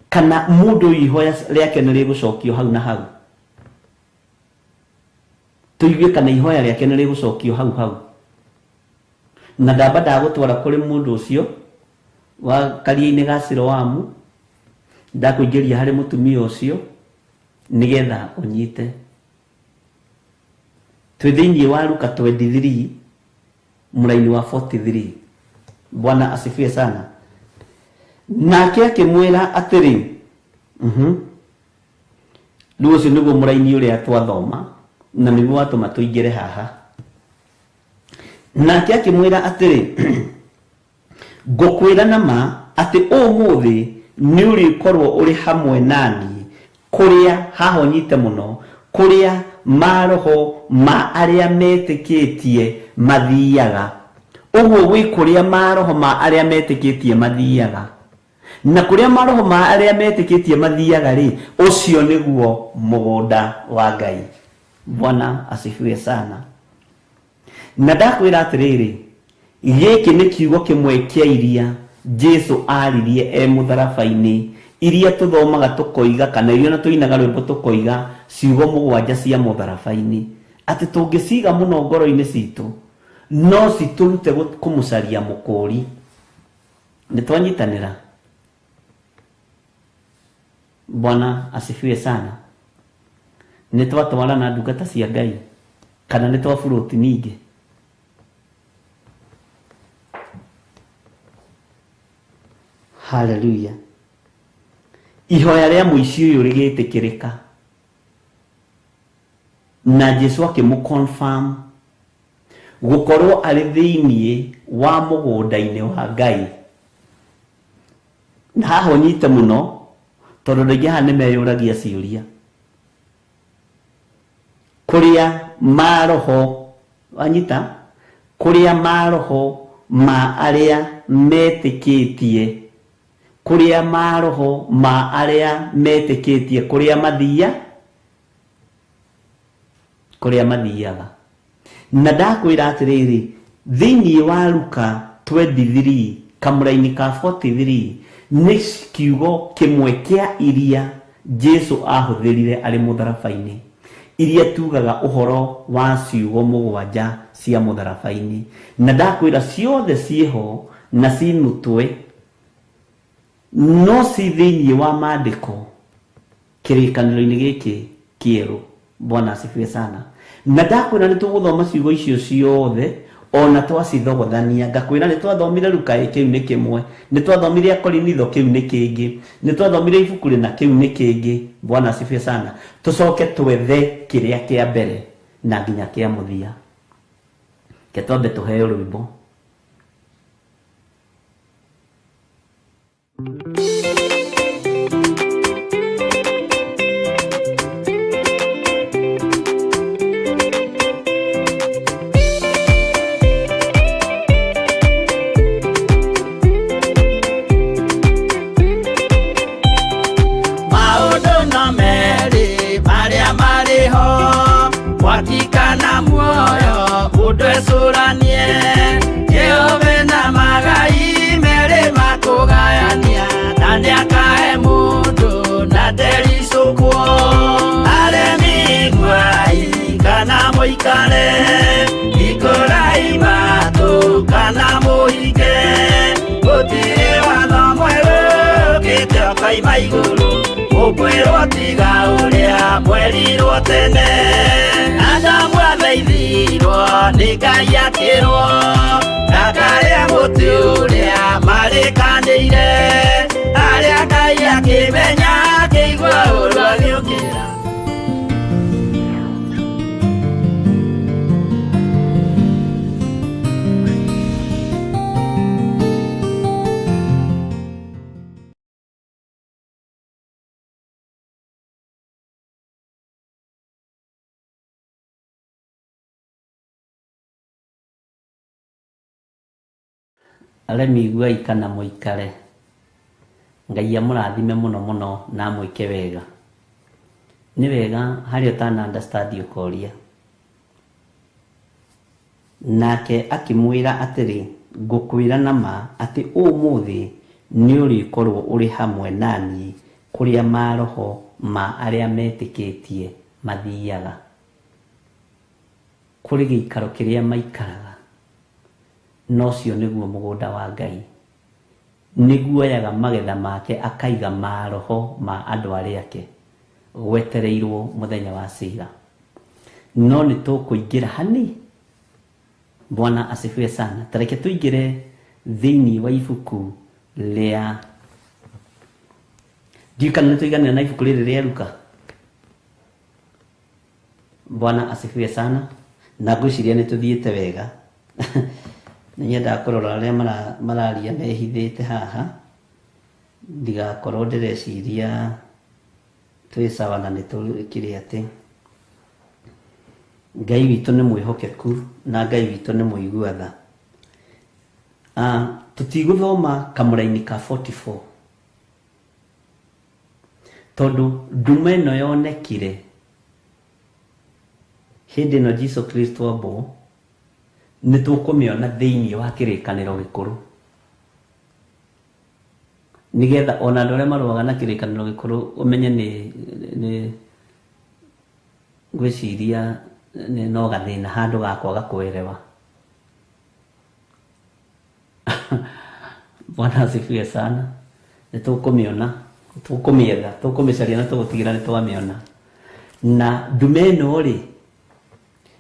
kana mũndũ ũyũ ihoya rĩake nĩ rĩgũcokio hau na hau. Tũigue kana ihoya rĩake nĩ rĩgũcokio hau hau. Na ndamba ndagũtwara kũrĩ mũndũ ũcio wa karia-inĩ ga Siloamu, ndakũingĩria harĩ mũtumia ũcio nĩgetha ũnyite. Twĩ thĩinĩ wa Luka 23 mũraini wa 43. Bwana asifiwe sana. Nake akĩmwĩra atĩrĩ, rĩu ũcio nĩguo mũraini ũrĩa twathoma na nĩguo watũma tũingĩre haha. Nake akĩmwĩra atĩrĩ, ngũkwĩra na ma atĩ ũmũthĩ nĩ ũrĩkorwo ũrĩ hamwe naniĩ kũrĩa haha ũnyite mũno, kũrĩa maroho ma arĩa metĩkĩtie mathiaga. Ũguo gwĩ kũrĩa maroho ma arĩa metĩkĩtie mathiaga. Na kũrĩa maroho ma arĩa metĩkĩtie mathiaga rĩ, ũcio nĩguo mũgũnda wa Ngai. Bwana asifiwe sana. Na ndakwĩra atĩrĩrĩ, gĩkĩ nĩ kiugo kĩmwe kĩa iria Jesu aririe e mũtharaba-inĩ, iria tũthomaga tũkoiga kana iria na tũinaga rwĩmbo tũkoiga ciugo mũgwanja cia mũtharaba-inĩ, atĩ tũngĩciga mũno ngoro-inĩ citũ no citũrute kũmũcaria mũkũũri. Nĩ twanyitanĩra? Bwana asifiwe sana. Nĩ twatwarana ndungata cia Ngai kana nĩ twaburũti ningĩ? Haleluya. Ihoya rĩa mũici ũyũ rĩgĩtĩkĩrĩka na Jesu akĩmũ-confirm gũkorwo arĩ thĩinĩ wa mũgũnda-inĩ wa Ngai. Na haha ũnyite mũno tondũ andũ aingĩ haha nĩ meyũragia ciũria. Kũrĩa maroho, wanyita? Kũrĩa maroho ma arĩa metĩkĩtie, kũrĩa maroho ma arĩa metĩkĩtie, kũrĩa mathia, kũrĩa mathiaga. Na ndakwĩra atĩrĩrĩ, thĩinĩ wa Luka 23 kamũraini ka 43 nĩ kiugo kĩmwe kĩa iria Jesu ahũthĩrire arĩ mũtharaba-inĩ, iria tugaga ũhoro wa ciugo mũgwanja cia mũtharaba-inĩ. Na ndakwĩra ciothe ciĩho na ci mũtwe, no ci thĩinĩ wa maandĩko kĩrĩkanĩro-inĩ gĩkĩ kĩerũ. Bwana asifiwe sana. Na ndakwĩra nĩ tũgũthoma ciugo icio ciothe ona twacithogothania. Ngakwĩra nĩ twathomire Luka kĩu nĩ kĩmwe, nĩ twathomire Akorinitho kĩu nĩ kĩngĩ, nĩ twathomire ibuku rĩna kĩu nĩ kĩngĩ. Bwana asifiwe sana. Tũcoke twethe kĩrĩa kĩa mbere na nginya kĩa mũthia. Ke twambe tũheo rwĩmbo. Watikana muoyo mũndũ ecũranie, Jehova na magai merĩ makũgayania, na nĩakahe mũndũ na ndericũkwo. Aremi iguai kana mũikare, hingũrai matũ kana mũhinge, gũtirĩ watho mwerũ ũkĩte ũkoima igũrũ, ũkwĩrwo tiga ũrĩa mwerirwo tene. Adamu athaithirwo nĩ Ngai akĩrwo, ndakarĩa mũtĩ ũrĩa marĩkanĩire, arĩa Ngai akĩmenya akĩigua ũũru agĩũkĩra. Aremi iguai kana mũikare, Ngai amũrathime mũno mũno na amwĩke wega. Nĩ wega harĩa ũtana understand ũkoria. Nake akĩmwĩra atĩrĩ, Ngũkwĩra na ma atĩ ũmũthĩ nĩũrĩkorwo ũrĩ hamwe na niĩ kũrĩa maroho ma arĩa metĩkĩtie mathiaga, kũrĩ gĩikaro kĩrĩa maikaraga, na ũcio nĩguo mũgũnda wa Ngai. Nĩguoyaga magetha make akaiga maroho ma andũ arĩa ake, gwetereirwo mũthenya wa cira. No nĩ tũkũingĩra hani. Bwana asifiwe sana. Tareke tũingĩre thĩinĩ wa ibuku rĩa, ndiũĩ kana nĩ tũiganĩra na ibuku rĩrĩ rĩa Luka. Bwana asifiwe sana. Na ngwĩciria nĩ tũthiĩte wega. Nĩ nyendaga kũrora arĩa mararia mehithĩte haha, ndigakorwo ndĩreciria twĩ sawa na nĩ tũkĩrĩ atĩ Ngai witũ nĩ mwĩhokeku na Ngai witũ nĩ mũigua tha. Tũtigũthoma kamũraini ka 44 tondũ nduma ĩno yonekire hĩndĩ ĩno Jesu Kristo ambwo, nĩ tũkũmĩona thĩinĩ wa kĩrĩkanĩro gĩkũrũ, nĩgetha ona andũ arĩa marũaga na kĩrĩkanĩro gĩkũrũ ũmenye nĩ ngwĩciria nĩ no gathĩna handũ ga kwaga kũerewa. Bwana asifiwe sana. Nĩ tũkũmĩona, tũkũmĩetha, tũkũmĩcaria na tũgũtigĩra nĩ twamĩona. Na ndume ĩno rĩ,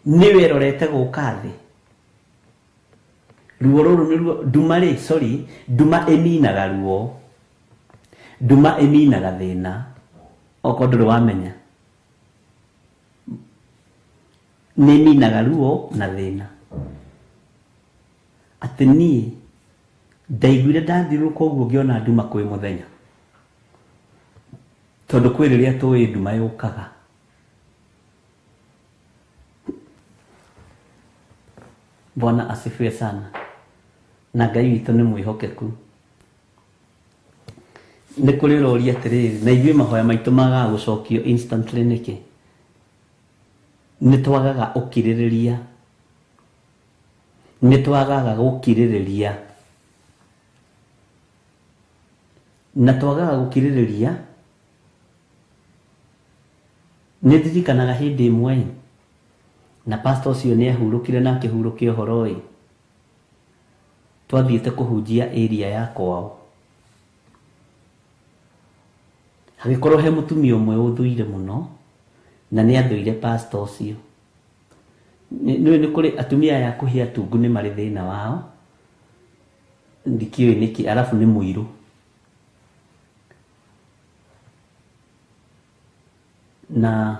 nĩwe ĩrorete gũka thĩ. Ruo rũrũ nĩ ruo, nduma rĩ, sorry, nduma ĩninaga ruo, nduma ĩninaga thĩna, okorwo ndũrĩ wamenya. Nĩ ĩninaga ruo na thĩna. Atĩ niĩ ndaiguire ndathiũrũrũka ũguo ngĩona nduma kwĩ mũthenya, tondũ kwĩ rĩrĩa tũĩ nduma yũkaga. Bwana asifiwe sana. Na Ngai witũ nĩ mwĩhokeku. Nĩ kũrĩ ũroria atĩrĩrĩ, na ithuĩ mahoya maitũ magaga gũcokio instantly nĩkĩ? Nĩ twagaga ũkirĩrĩria. Nĩ twagaga gũkirĩrĩria. Na twagaga gũkirĩrĩria. Nĩ ndirikanaga hĩndĩ ĩmwe na pastor ũcio nĩ ahurũkire na akĩhurũkia ũhoro ĩ. Twathiĩte kũhunjia area ya kwao. Hagĩkorwo he mũtumia ũmwe ũthũire mũno na nĩ athũire pastor ũcio. Nĩ nĩ kũrĩ atumia aya akuhĩ atungu nĩ marĩ thĩna wao. Ndikĩũĩ nĩkĩ, arabu nĩ mũirũ. Na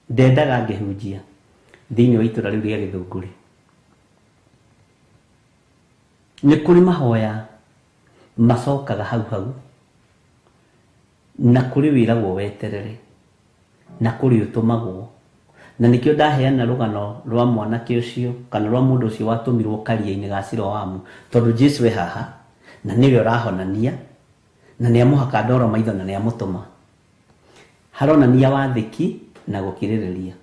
ndendaga ngĩhunjia thĩinĩ wa itũra rĩu rĩa Gĩthũngũri. Nĩ kũrĩ mahoya macokaga hau hau, na kũrĩ wĩragwo weterere, na kũrĩ ũtũmagwo. Na nĩkĩo ndaheana rũgano rwa mwanake ũcio kana rwa mũndũ ũcio watũmirwo karia-inĩ ga Siloamu, tondũ Jesu e haha na nĩwe ũrahonania na nĩ amũhaka ndoro maitho na nĩ amũtũma. Haronania wathĩki na gũkirĩrĩria.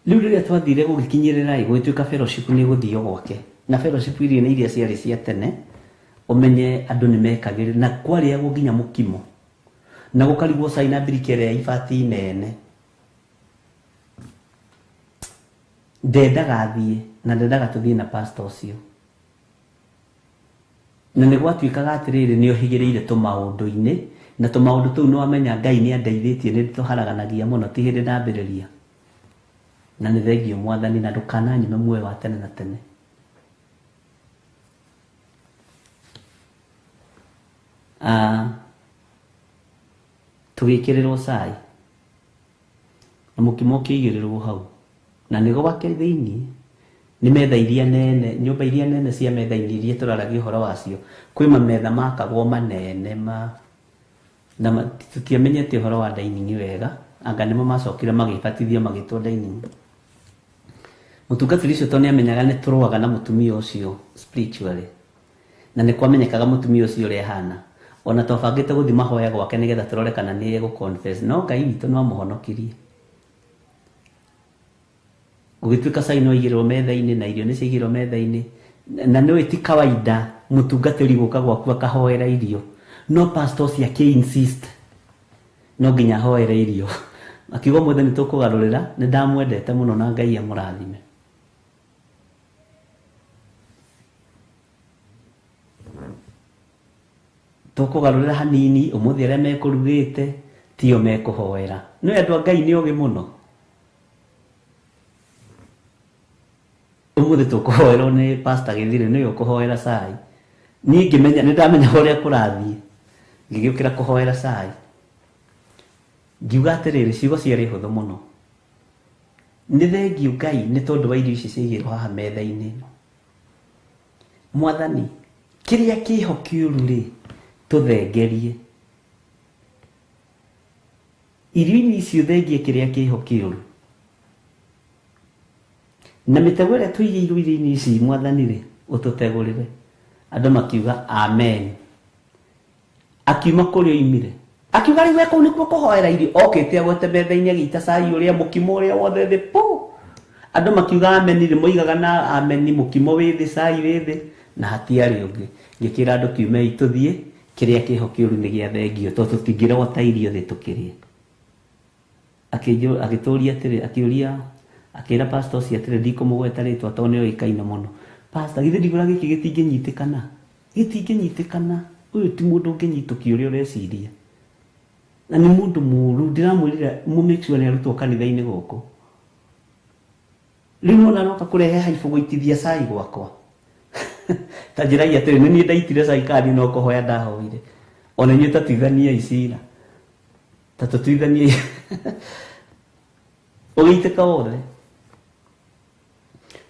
Rĩu rĩrĩa twathire gũgĩkinyĩrĩra ĩ, gũgĩtuĩka fellowship nĩ gũthio gwake, na fellowship iria nĩ iria ciarĩ cia tene, ũmenye andũ nĩ mekagĩrĩra na kwarĩagwo nginya mũkimo na gũkarigwo cai na mbirika ĩrĩa ya ibati nene. Ndendaga athiĩ na ndendaga tũthiĩ na pastor ũcio. Na nĩ gwatuĩkaga atĩrĩrĩ, nĩ ohĩgĩrĩire tũmaũndũ-inĩ, na tũmaũndũ tũu nĩ wamenya Ngai nĩ andeithĩtie, nĩ tũharaganagia mũno, ti hĩndĩ ndambĩrĩria. Na nĩ thengio Mwathani, na ndũkananyime muoyo wa tene na tene. Tũgĩkĩrĩrwo cai na mũkimo ũkĩigĩrĩrwo hau, na nĩ gwake thĩinĩ nĩ metha iria nene, nyũmba iria nene cia metha-inĩ iria tũraragia ũhoro wacio, kwĩ mametha makagwo manene ma na tũtiamenyete ũhoro wa dining wega, anga nĩmo macokire magĩbatithio magĩtwo dining. Mũtungatĩri ũcio tondũ nĩamenyaga nĩ tũrũaga na mũtumia ũcio spiritually, Na nĩ kwamenyekaga mũtumia ũcio ũrĩa ahana. Ona twabangĩte gũthiĩ mahoya gwake nĩgetha tũrore kana nĩ egũ confess. No Ngai witũ no amũhonokirie. Gũgĩtuĩka cai no aigĩrĩrwo metha-inĩ na irio nĩ ciaigĩrĩrwo metha-inĩ. Na nĩũĩ ti kawaida mũtungatĩri gũka gwaku akahoera irio. No pastor ũcio akĩ insist no nginya ahoere irio. Akiuga ũmũthĩ nĩ tũkũgarũrĩra, nĩ ndamwendete mũno na Ngai amũrathime. Tũkũgarũrĩra hanini, ũmũthĩ arĩa mekũrugĩte tio mekũhoera. Nĩũĩ andũ a Ngai nĩ ogĩ mũno. Ũmũthĩ tũkũhoerwo nĩ pastor Gĩthirĩ, nĩwe ũkũhoera cai. Niĩ ngĩmenya, nĩ ndamenya ũrĩa kũrathiĩ. Ngĩgĩũkĩra kũhoera cai. Ngiuga atĩrĩrĩ, ciugo ciarĩ hũthũ mũno. Nĩ thengiũ Ngai nĩ tondũ wa irio ici ciaigĩrwo haha metha-inĩ ĩno. Mwathani, kĩrĩa kĩho kĩũru rĩ, tũthengerie. Irio-inĩ ici ũthengie kĩrĩa kĩho kĩũru. Na mĩtego ĩrĩa tũigĩirwo irio-inĩ ici Mwathani rĩ, ũtũtegũrĩre. Andũ makiuga amen. Akiuma kũrĩa oimire. Akiuga rĩu we kũu nĩkuo kũhoera irio. Okĩte agwete metha-inĩ agĩita cai ũrĩa mũkimo ũrĩa wothe thĩ pũ. Andũ makiuga amen rĩ, moigaga na amen mũkimo wĩ thĩ, cai wĩ thĩ, na hatiarĩ ũngĩ. Ngĩkĩra andũ kiumei tũthiĩ, kĩrĩa kĩho kĩũru nĩ gĩa thengio, tondũ tũtingĩrogota irio thĩ tũkĩrĩe. Agĩtũria atĩrĩ, akĩũria, akĩra pastor ũcio atĩrĩ, ndikũmũgweta rĩtwa tondũ nĩ oĩkaine mũno. Pastor, githĩ ndigũra gĩkĩ gĩtingĩnyitĩkana? Gĩtingĩnyitĩkana. Ũyũ ti mũndũ ũngĩnyitũkia ũrĩa ũreciria. Na nĩ mũndũ mũũru, ndĩramwĩrire mũ make sure nĩ arutwo kanitha-inĩ gũkũ. Rĩu nĩwona aroka kũrehe haibũ gũitithia cai gwakwa. Ta njĩrai atĩrĩ, nĩ niĩ ndaitire cai kana niĩ no kũhoya ndahoire. Ona inyuĩ ta tuithaniai cira. Ta tũtuithaniai. Ũgĩitĩka wothe.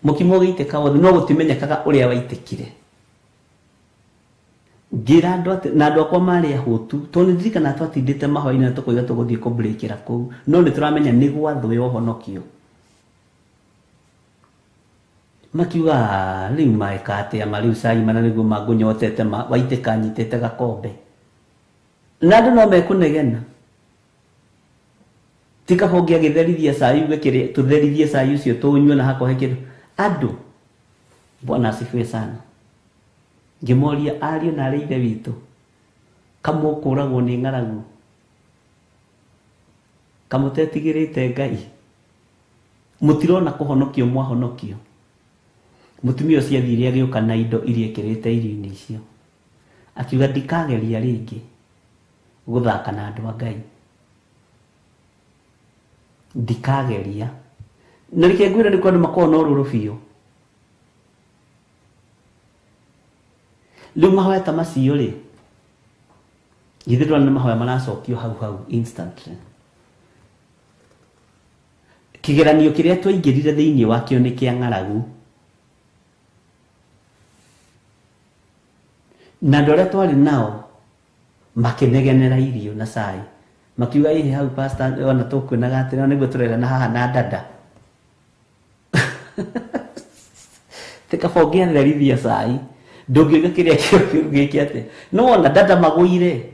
Mũkimo ũgĩitĩka wothe, no gũtimenyekaga ũrĩa waitĩkire. Ngĩra andũ atĩ, na andũ akwa marĩ ahũtu, tondũ nĩ ndirikanaga twatindĩte mahoya-inĩ na tũkoiga tũgũthiĩ kũbreakĩra kũu, no nĩ tũramenya nĩ gwathwo ya ũhonokio. Makiuga, rĩu maĩka atĩa ma rĩu cai mana nĩguo mangũnyotete ma waitĩka nyitĩte gakombe. Na andũ no mekũnegena. Ti kaba ũngĩagĩtherithia cai uge kĩrĩa, tũtherithie cai ũcio tũũnyue na hakohe kĩndũ. Andũ, Bwana asifiwe sana. Ngĩmoria ariũ na arĩ ithe witũ, kamũkũragwo nĩ ng'aragu, kamũtetigĩrĩte Ngai, mũtirona kũhonokio mwahonokio. Mũtumia ũcio athire agĩũka na indo iria ekĩrĩte irio-inĩ icio. Akiuga ndikageria rĩngĩ gũthaka na andũ a Ngai. Ndikageria. Na reke ngwĩre nĩ kwandũ makoragwo na ũrũrũ biũ. Rĩu mahoya ta macio rĩ, githĩ ndũrona nĩ mahoya maracokio hau hau instantly. Kĩgeranio kĩrĩa twaingĩrire thĩinĩ wakĩo nĩ kĩa ng'aragu. Na andũ arĩa twarĩ nao makĩnegenera irio na cai. Makiuga ĩhĩ hau pastor ona tũkuonaga atĩrĩ nĩguo tũrerana haha na dada. Ti kaba ũngĩatherithia cai, ndũngĩuga kĩrĩa kĩũru gĩkĩ atĩa. No wona dada magũire.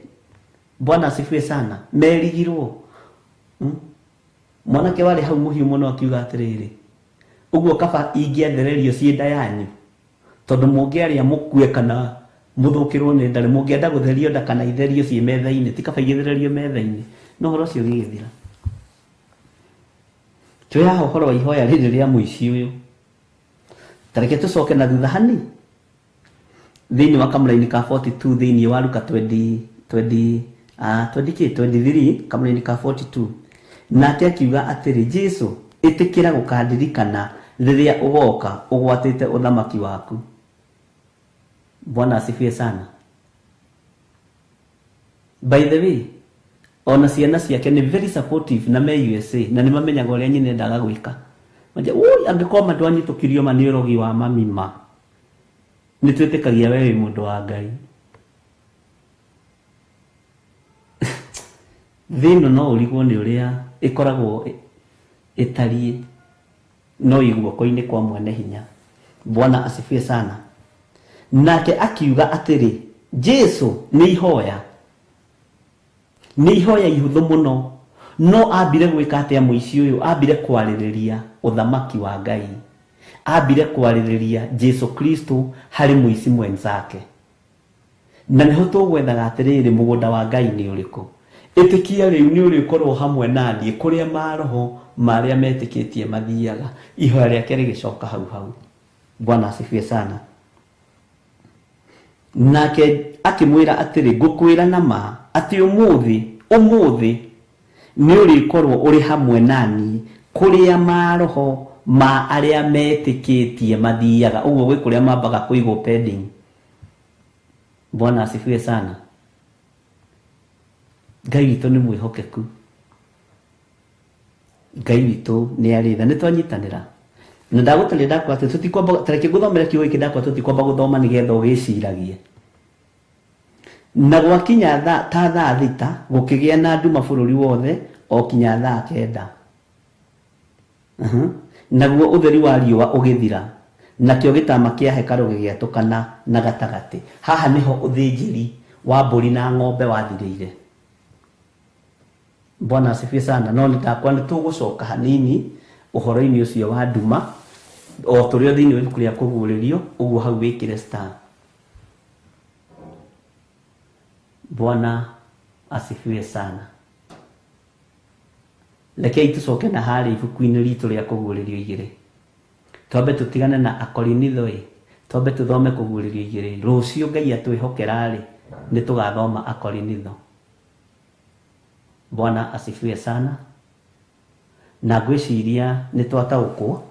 Bwana asifiwe sana. Merigirwo. Mwanake warĩ hau mũhiũ mũno akiuga atĩrĩrĩ, ũguo kaba ingĩathererio ciĩ nda yanyu, tondũ mũngĩarĩa mũkue kana mũthũkĩrwo nĩ nda, mũngĩenda gũtherio nda kana itherio ciĩ metha-inĩ, ti kaba igĩthererio metha-inĩ. No ũhoro ũcio ũgĩgĩthira. Tũĩ haha ũhoro wa ihoya rĩrĩ rĩa mũici ũyũ. Ta reke tũcoke na thutha hani. Thĩinĩ wa kamũraini ka 42 thĩinĩ wa Luka 23 kamũraini ka 42. Nake akiuga atĩrĩ, Jesũ, ĩtĩkĩra gũkandirikana rĩrĩa ũgoka ũgwatĩte ũthamaki waku. Bwana asifiwe sana. By the way, ona ciana ciake nĩ very supportive na me USA na nĩ mamenyaga ũrĩa nyina endaga gwĩka. Manja, ui, angĩkorwo ma ndwanyitũkirio ma nĩ ũrogi wa mami ma. Nĩ twĩtĩkagia we wĩ mũndũ wa Ngai. Thĩ ĩno no ũrigwo nĩ ũrĩa ĩkoragwo ĩtariĩ, no ĩ guoko-inĩ kwa mwene hinya. Bwana asifiwe sana. Nake akiuga atĩrĩ, Jesu nĩ ihoya, nĩ ihoya ihũthũ mũno, no ambire gwĩka atĩa mũici ũyũ? Ambire kwarĩrĩria ũthamaki wa Ngai, ambire kwarĩrĩria Jesu Kristo harĩ mũici mwenzake. Na nĩho tũgwethaga atĩrĩrĩ, mũgũnda wa Ngai nĩ ũrĩkũ? Ĩtĩkia rĩu nĩ ũrĩkorwo hamwe na niĩ kũrĩa maroho marĩa metĩkĩtie mathiaga. Ihoya rĩake rĩgĩcoka hau hau. Bwana asifiwe sana. Nake akĩmwĩra atĩrĩ, ngũkwĩra na ma atĩ ũmũthĩ, ũmũthĩ nĩ ũrĩkorwo ũrĩ hamwe na niĩ kũrĩa maroho ma arĩa metĩkĩtie mathiaga. Ũguo gwĩ kũrĩa mambaga kũigwo pending. Bwana asifiwe sana. Ngai witũ nĩ mwĩhokeku, Ngai witũ nĩ arĩ tha. Nĩ twanyitanĩra na ndagũtaria ndakwa atĩ tũtikwamba, tareke ngũthomere kiugo gĩkĩ ndakwa, tũtikwamba gũthoma nĩgetha ũgĩciragie. Na gwakinya ta thaa 6 gũkĩgĩa na nduma bũrũri wothe o kinya thaa 9. Naguo ũtheri wa riũa ũgĩthira, nakĩo gĩtama kĩa hekarũ gĩgĩatũkana na gatagatĩ. Haha nĩho ũthĩnjĩri wa mbũri na ng'ombe wathirĩire. Bwana asifiwe sana. No nĩndakwa nĩ tũgũcoka hanini ũhoro-inĩ ũcio wa nduma o tũrĩ o thĩinĩ wa ibuku rĩa kũguũrĩrio, ũguo hau wĩkĩre star. Bwana asifiwe sana. Rekei tũcoke na harĩa ibuku-inĩ ritũ rĩa kũguũrĩrio 2. Twambe tũtigane na Akorinitho ĩ, twambe tũthome kũguũrĩrio 2. Rũciũ Ngai atwĩhokera rĩ, nĩ tũgathoma Akorinitho. Bwana asifiwe sana. Na ngwĩciria nĩ twataũkwo.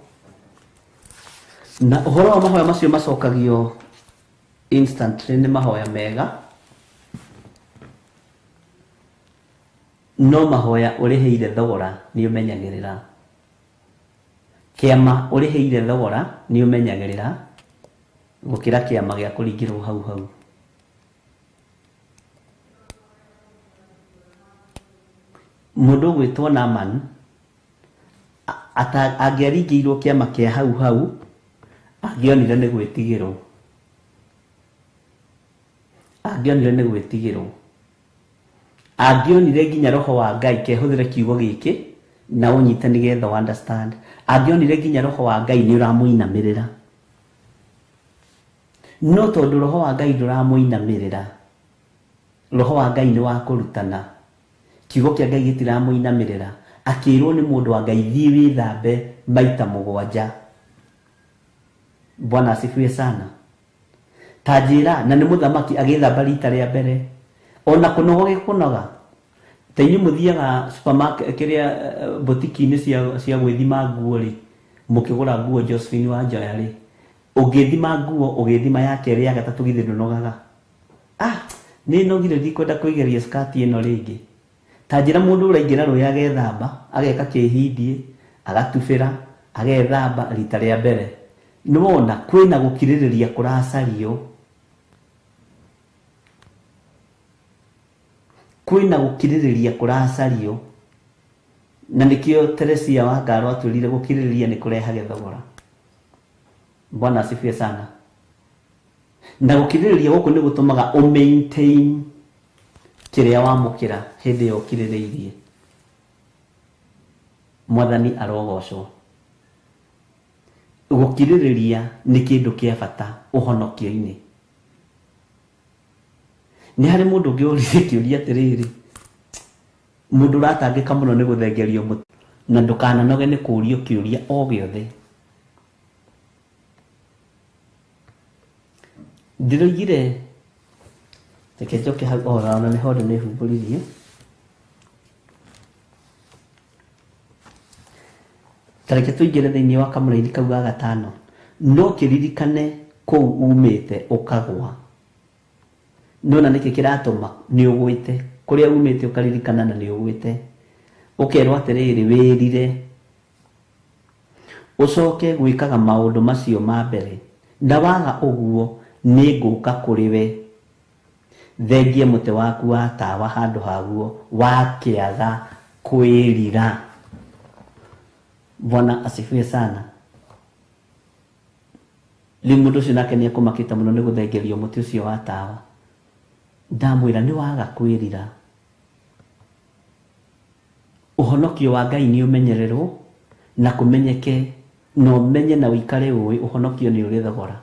Na ũhoro wa mahoya macio macokagio instantly nĩ mahoya mega, no mahoya ũrĩhĩire thogora nĩ ũmenyagĩrĩra. Kĩama ũrĩhĩire thogora nĩ ũmenyagĩrĩra gũkĩra kĩama gĩa kũringĩrwo hau hau. Mũndũ ũgwĩtwo Naaman angĩaringĩirwo kĩama kĩa hau hau, angĩonire nĩ gwĩtigĩrwo. Angĩonire nĩ gwĩtigĩrwo. Angĩonire nginya roho wa Ngai, kehũthĩre kiugo gĩkĩ na ũnyite nĩgetha ũ understand. Angĩonire nginya roho wa Ngai nĩ ũramũinamĩrĩra. No tondũ roho wa Ngai ndũramũinamĩrĩra, roho wa Ngai nĩ wa kũrutana, kiugo kĩa Ngai gĩtiramũinamĩrĩra, akĩrwo nĩ mũndũ wa Ngai, thiĩ wĩthambe maita 7. Bwana asifiwe sana. Ta njĩra, na nĩ mũthamaki agĩthamba rita rĩa mbere, ona kũnoga gĩkũnoga. Ta inyuĩ mũthiaga supermarket kĩrĩa boutique-inĩ cia gwĩthima nguo rĩ, mũkĩgũra nguo Josephine wa Njoya rĩ, ũngĩthima nguo ũgĩthima ya kerĩ ya gatatũ githĩ ndũnogaga? Nĩ nogire, ndikwenda kwĩgeria skirt ĩno rĩngĩ. Ta njĩra mũndũ ũraingĩra rũĩ agethamba, ageka kĩhindie, agatubĩra, agethamba rita rĩa mbere. Nĩwona kwĩna gũkirĩrĩria kũracario. Kwĩna gũkirĩrĩria kũracario. Na nĩkĩo Teresia wa Ngaro atwĩrire gũkirĩrĩria nĩ kũrehage thogora. Bwana asifiwe sana. Na gũkirĩrĩria gũkũ nĩ gũtũmaga ũ maintain kĩrĩa wamũkĩra hĩndĩ ĩyo ũkirĩrĩirie. Mwathani arogocwo. Gũkirĩrĩria nĩ kĩndũ kĩa bata ũhonokio-inĩ. Nĩ harĩ mũndũ ũngĩ ũririe kĩũria atĩrĩrĩ, mũndũ ũratangĩka mũno nĩ gũthengerio mũtĩ, na ndũkananoge nĩ kũũrio kĩũria o gĩothe. Ndĩroigire, reke njoke hau, ona nĩho ndĩ nĩhumbũririe. Ta reke tũingĩre thĩinĩ wa kamũraini kau ga 5. No kĩririkane kũu umĩte ũkagwa. Nĩwona nĩkĩ kĩratũma nĩ ũgwĩte. Kũrĩa umĩte ũkaririkana na nĩ ũgwĩte. Ũkerwo atĩrĩrĩ, wĩrire. Ũcoke gwĩkaga maũndũ macio ma mbere. Na waga ũguo nĩ ngũka kũrĩ we. Thengie mũtĩ waku wa tawa handũ haguo wakĩaga kwĩrira. Bwana asifiwe sana. Rĩu mũndũ ũcio nake nĩekũmakĩte mũno nĩ gũthengerio mũtĩ ũcio wa tawa. Ndamwĩra nĩ waga kwĩrira. Ũhonokio wa Ngai nĩ ũmenyererwo na kũmenyeke, na ũmenye na ũikare ũĩ ũhonokio nĩ ũrĩ thogora.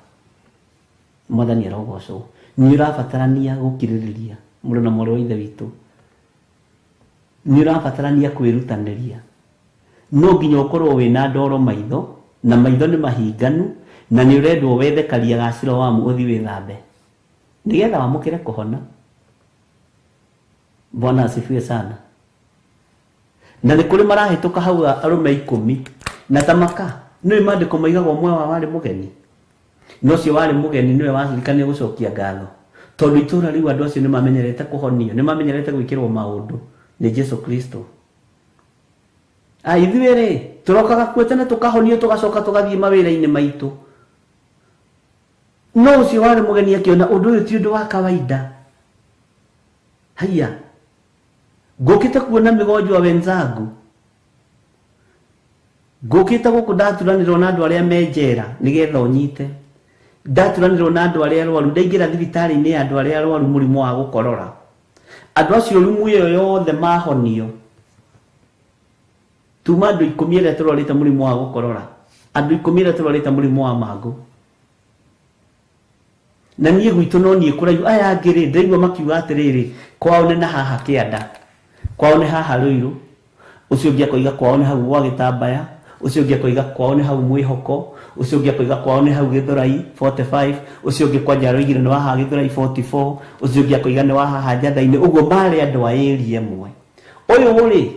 Mwathani arogocwo. Nĩ ũrabatarania gũkirĩrĩria mũrũ na mwarĩ wa Ithe witũ. Nĩ ũrabatarania kwĩrutanĩria. No nginya ũkorwo wĩna ndoro maitho, na maitho nĩ mahinganu, na nĩ ũrendwo wethe karia ga Siloamu ũthiĩ wĩthambe nĩgetha wamũkĩre kũhona. Bwana asifiwe sana. Na nĩ kũrĩ marahĩtũka hau arũme 10 na tamaka nĩwe maandĩko maigaga ũmwe wao warĩ mũgeni, na ũcio warĩ mũgeni nĩwe wacirikanire gũcokia ngatho, tondũ itũũra rĩu andũ acio nĩmamenyerete kũhonio, nĩmamenyerete gwĩkĩrwo maũndũ nĩ Jesu Kristo. Ithuĩ rĩ tũrokaga kuo tene tũkahonio tũgacoka tũgathiĩ mawĩra-inĩ maitũ. No ũcio warĩ mũgeni akĩona ũndũ ũyũ ti ũndũ wa kawaida. Haiya, ngũkĩte kuona mĩgonjwa wenzangu, ngũkĩte gũkũ ndaturanĩrwo na andũ arĩa me njera nĩgetha ũnyite, ndaturanĩrwo na andũ arĩa arwaru, ndaingĩra thibitarĩ-inĩ ya andũ arĩa arwaru mũrimũ wa gũkorora. Andũ acio rumu ĩyo yothe mahonio, tuma andũ 10 arĩa tũrwarĩte mũrimũ wa gũkorora, andũ 10 arĩa tũrwarĩte mũrimũ wa mangũ. Na niĩ gwitũ no niĩ kũraihu, aya angĩ rĩ ndĩraigua makiuga atĩrĩrĩ, kwao nĩ na haha kĩanda, kwao nĩ haha Rũirũ, ũcio ũngĩ akoiga kwao nĩ hau gwa Gĩtambaya, ũcio ũngĩ akoiga kwao nĩ hau Mwĩhoko, ũcio ũngĩ akoiga kwao nĩ hau Gĩthũrai 45, ũcio ũngĩ kwanja aroigire nĩ wa haha Gĩthũrai 44, ũcio ũngĩ akoiga nĩ wa haha Njatha-inĩ. Ũguo marĩ andũ a area ĩmwe. Ũyũ rĩ,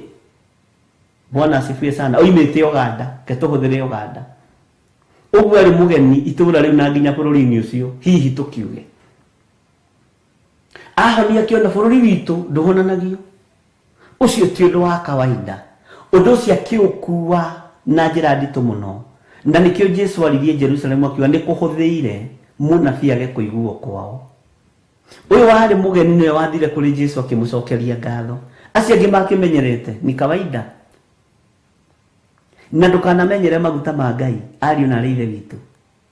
Bwana asifiwe sana, oimĩte Uganda, ke tũhũthĩre Uganda. Ũguo arĩ mũgeni itũũra rĩu na nginya bũrũri-inĩ ũcio, hihi tũkiuge ahonia akĩona bũrũri witũ ndũhonanagio. Ũcio ti ũndũ wa kawaida. Ũndũ ũcio akĩũkua na njĩra nditũ mũno, na nĩkĩo Jesu aririe Jerusalemu akiuga nĩ kũhũthĩire mũnabii age kũiguo kwao. Ũyũ warĩ mũgeni nĩwe wathire kũrĩ Jesu akĩmũcokeria ngatho. Acio angĩ makĩmenyerete ni kawaida. Na ndũkanamenyere maguta ma Ngai, ariũ na arĩ Ithe witũ,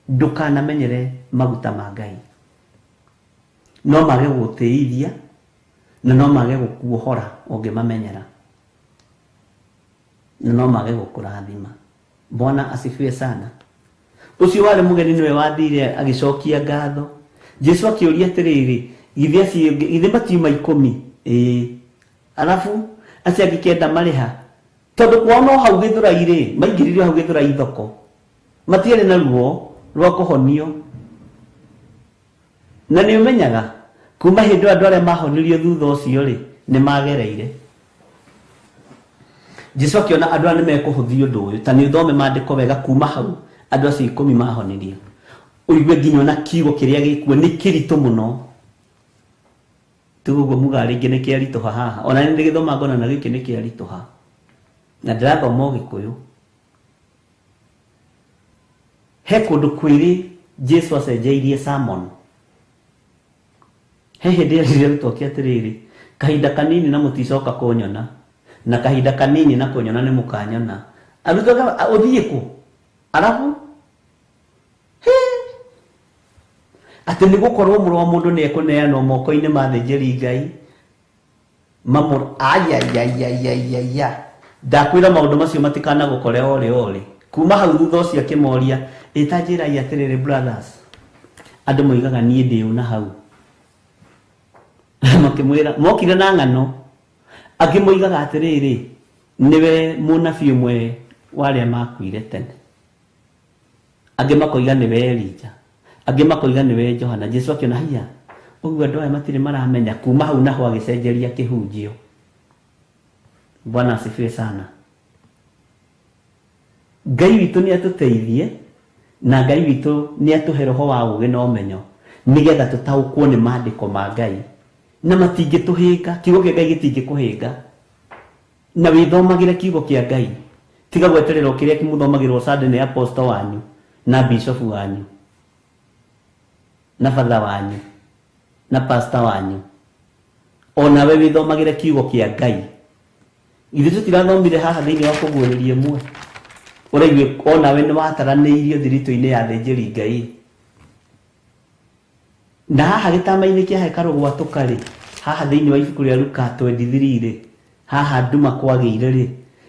ndũkanamenyere maguta ma Ngai. No mage gũgũtĩithia na no mage gũkuohora ũngĩmamenyera, na no mage gũkũrathima. Bwana asifiwe sana. Ũcio warĩ mũgeni nĩwe wathire agĩcokia ngatho. Jesu akĩũria atĩrĩrĩ, githĩ acio githĩ matiuma 10? Ĩĩ. Arabu acio angĩ 9 marĩha? Tondũ kwao no hau Gĩthũrai rĩ, maingĩrire hau Gĩthũrai thoko, matiarĩ na ruo rwa kũhonio. Na nĩ ũmenyaga kuma hĩndĩ ĩyo andũ arĩa mahonirio thutha ũcio rĩ nĩ magereire. Jesu akĩona andũ aya nĩ mekũhũthia ũndũ ũyũ, ta nĩ ũthome maandĩko wega kuma hau andũ acio 10 mahonirio, ũigue nginya ona kiugo kĩrĩa gĩkuo nĩ kĩritũ mũno. Tiguo ũguo mugaga rĩngĩ nĩ kĩaritũha haha, ona nĩ ndĩgĩthoma ngona na gĩkĩ nĩ kĩaritũha, na ndĩrathoma Ũgĩkũyũ. He kũndũ kwĩrĩ Jesu acenjeirie sermon. He hĩndĩ erire arutwo ake atĩrĩrĩ, kahinda kanini na mũticoka kũnyona, na kahinda kanini na kũnyona nĩ mũkanyona. Arutwo ake, ũthiĩ kũ? Arabu atĩ nĩ gũkorwo mũrũ wa mũndũ nĩ ekũneanwo moko-inĩ ma athĩnjĩri Ngai mamũrũ. Ayayayayaya, ndakwĩra maũndũ macio matikanagũkore orĩ orĩ. Kuma hau thutha ũcio akĩmoria, ĩta njĩrai atĩrĩrĩ brothers, andũ moigaga niĩ ndĩ ũ na hau? Makĩmwĩra, mokire na ng'ano. Angĩ moigaga atĩrĩrĩ, nĩwe mũnabii ũmwe wa arĩa makuire tene. Angĩ makoiga nĩwe Elija, angĩ makoiga nĩwe Johana. Jesu akĩona haiya, ũguo andũ aya matirĩ maramenya. Kuma hau naho agĩcenjeria kĩhunjio. Bwana asifiwe sana. Ngai witũ nĩ atũteithie, na Ngai witũ nĩ atũhe roho wa ũũgĩ na ũmenyo, nĩgetha tũtaũkwo nĩ maandĩko ma Ngai, na matingĩtũhĩnga. Kiugo kĩa Ngai gĩtingĩkũhĩnga, na wĩthomagĩre kiugo kĩa Ngai. Tiga gweterera o kĩrĩa kĩmũthomagĩrwo Sunday nĩ apostle wanyu na bishop wanyu na father wanyu na pastor wanyu. Onawe wĩthomagĩre kiugo kĩa Ngai. Ithuĩ tũtirathomire haha thĩinĩ wa kũguũrĩria ĩmwe, ũraigua onawe nĩ wataranĩirio thiritũ-inĩ ya athĩnjĩri Ngai. Na haha gĩtama-inĩ kĩa hekarũ gwatũka rĩ, haha thĩinĩ wa ibuku rĩa Luka 23 rĩ, haha nduma kwagĩire rĩ,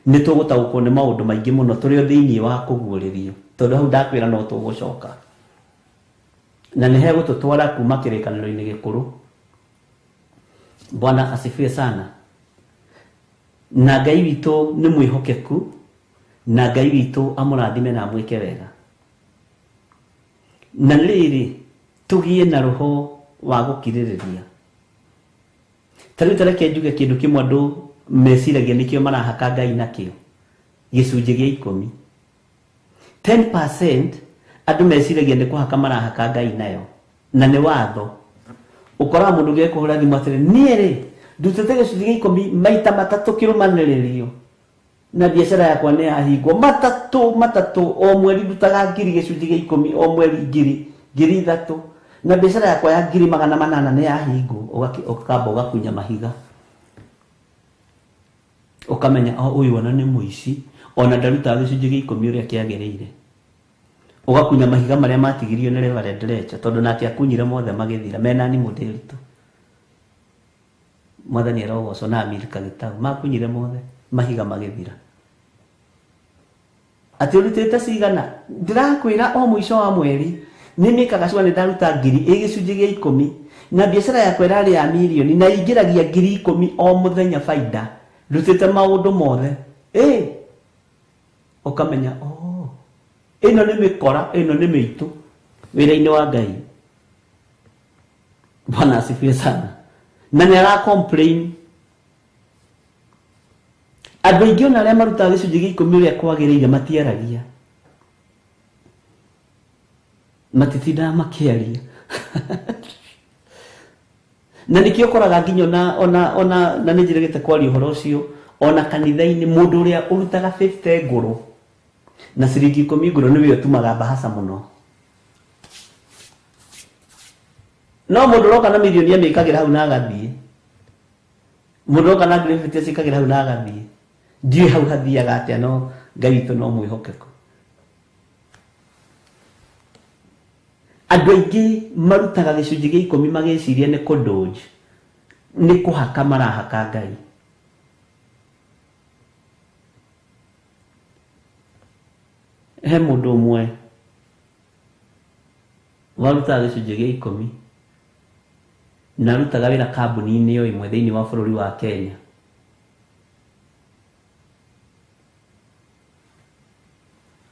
nĩ tũgũtaũkwo nĩ maũndũ maingĩ mũno tũrĩ o thĩinĩ wa kũguũrĩrio, tondũ hau ndakwĩra no tũgũcoka. Na nĩ hegũtũtwara kuma kĩrĩkanĩro-inĩ gĩkũrũ. Bwana asifiwe sana. Na Ngai witũ nĩ mwĩhokeku, na Ngai witũ amũrathime na amwĩke wega. Na rĩrĩ, tũgĩe na roho wa gũkirĩrĩria. Ta rĩu ta reke njuge kĩndũ kĩmwe andũ meciragia nĩkĩo marahaka Ngai nakĩo, gĩcunjĩ gĩa ikũmi. 10% andũ meciragia nĩ kũhaka marahaka Ngai nayo, na nĩ watho. Ũkoraga mũndũ ũngĩ ekũhũra thimũ atĩrĩ, niĩ rĩ ndutĩte gĩcunjĩ gĩa ikũmi maita matatũ kĩrũmanĩrĩrio, na biacara yakwa nĩ yahingwo. Matatũ matatũ, o mweri ndutaga ngiri gĩcunjĩ gĩa ikũmi, o mweri ngiri, ngiri ithatũ, na biacara yakwa ya ngiri magana manana nĩ yahingwo. Ũkamba ũgakunya mahiga, ũkamenya o ũyũ ona nĩ mũici, ona ndarutaga gĩcunjĩ gĩa ikũmi ũrĩa kĩagĩrĩire. Ũgakunya mahiga marĩa matigirio nĩ Reverend Lecha, tondũ nake akunyire mothe magĩthira, mena ni mũndĩritũ. Mwathani arogocwo na Amerika gĩtau, makunyire mothe mahiga magĩthira. Atĩ ũrutĩte cigana? Ndĩrakwĩra o mũico wa mweri nĩ mĩkaga cua nĩ ndaruta ngiri ĩ gĩcunjĩ gĩa ikũmi, na biacara yakwa ĩrarĩ ya mirioni, na ingĩragia ngiri ikũmi o mũthenya baida, ndutĩte maũndũ mothe. Ũkamenya, oh, ĩno nĩ mĩkora, ĩno nĩ mĩitũ wĩra-inĩ wa Ngai. Bwana asifiwe sana. Na nĩ ara complain. Andũ aingĩ ona arĩa marutaga gĩcunjĩ gĩa ikũmi ũrĩa kwagĩrĩire matiaragia, matitindaga makĩaria. Na nĩkĩo ũkoraga nginya ona na nĩ njĩrĩgĩte kwaria ũhoro ũcio, ona kanitha-inĩ mũndũ ũrĩa ũrutaga 50 ngũrũ na ciringi ikũmi ngũrũ nĩwe ũtumaga mbahaca mũno. No mũndũ ũroka na mirioni amĩkagĩra hau na agathiĩ, mũndũ ũroka na ngiri 50 acikagĩra hau na agathiĩ, ndiũĩ hau hathiaga atĩa, no Ngai witũ no mwĩhokeku. Andũ aingĩ marutaga gĩcunjĩ gĩa ikũmi magĩciria nĩ kũdodge, nĩ kũhaka marahaka Ngai. He mũndũ ũmwe warutaga gĩcunjĩ gĩa ikũmi na arutaga wĩra kambuni-inĩ o ĩmwe thĩinĩ wa bũrũri wa Kenya.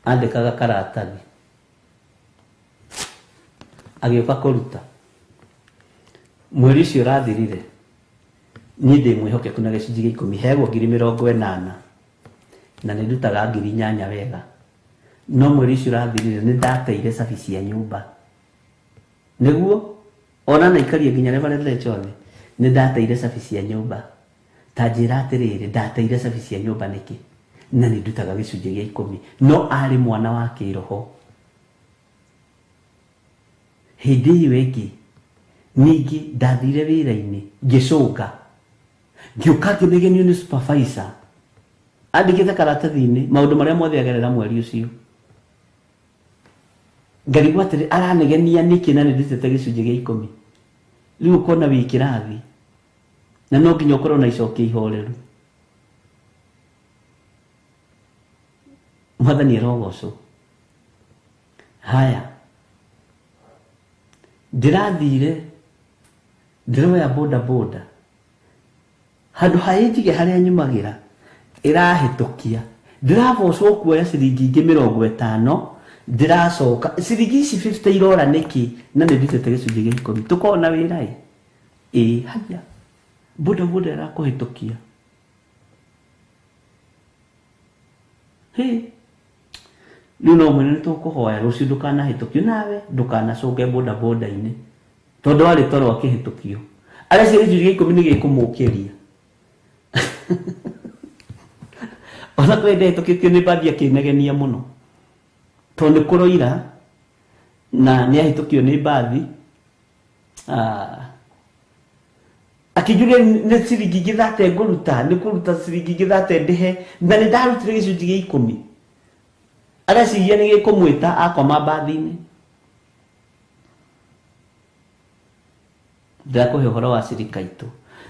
Andĩkaga karatathi agĩũka kũruta. Mweri ũcio ũrathirire, niĩ ndĩ mwĩhokeku na gĩcunjĩ gĩa ikũmi, heagwo ngiri mĩrongo ĩnana na nĩ ndutaga ngiri inyanya wega. No mweri ũcio ũrathirire nĩ ndateire cabi cia nyũmba. Nĩguo ona naikaria nginya Reverend Lecha othe, nĩ ndateire cabi cia nyũmba. Ta njĩra atĩrĩrĩ, ndateire cabi cia nyũmba nĩkĩ? Na nĩ ndutaga gĩcunjĩ gĩa ikũmi. No arĩ mwana wa kĩroho. Hĩndĩ ĩyo ĩngĩ ningĩ ndathire wĩra-inĩ ngĩcũnga, ngĩũka ngĩnegenio nĩ supervisor andĩkĩte karatathi-inĩ maũndũ marĩa mothe agerera mweri ũcio. Ngarigwo atĩrĩ, aranegenia nĩkĩ na nĩ ndutĩte gĩcunjĩ gĩa ikũmi? Rĩu ũkona wĩ kĩrathi na no nginya ũkorwo na icokia ihoreru. Mwathani arogocwo. Haya, ndĩrathire ndĩroya boda boda, handũ ha ĩnjige harĩa nyumagĩra ĩrahĩtũkia, ndĩrabocwo kuoya ciringi ingĩ mĩrongo ĩtano, ndĩracoka ciringi ici 50 irora nĩkĩ na nĩ ndutĩte gĩcunjĩ gĩa ikũmi? Tũkorwo na wĩra ĩ? Ĩ, haya, boda boda ĩrakũhĩtũkia. Hĩ, rĩu no mwene nĩ tũkũhoya rũciũ ndũkanahĩtũkio, nawe ndũkanacũnge boda boda-inĩ tondũ warĩ toro akĩhĩtũkio. Areciria gĩcunjĩ gĩa ikũmi nĩ gĩkũmũkĩria. Ona kwĩ ndahĩtũkĩtio nĩ mbathi akĩnegenia mũno, tondũ nĩ kũroira na nĩ ahĩtũkio nĩ mbathi. Akĩnjũria nĩ ciringi ingĩ thate ngũruta, nĩ kũruta ciringi ingĩ thate ndĩhe, na nĩ ndarutire gĩcunjĩ gĩa ikũmi. Areciria nĩ gĩkũmwĩta akoma mbathi-inĩ. Ndĩrakũhe ũhoro wa cirika itũ.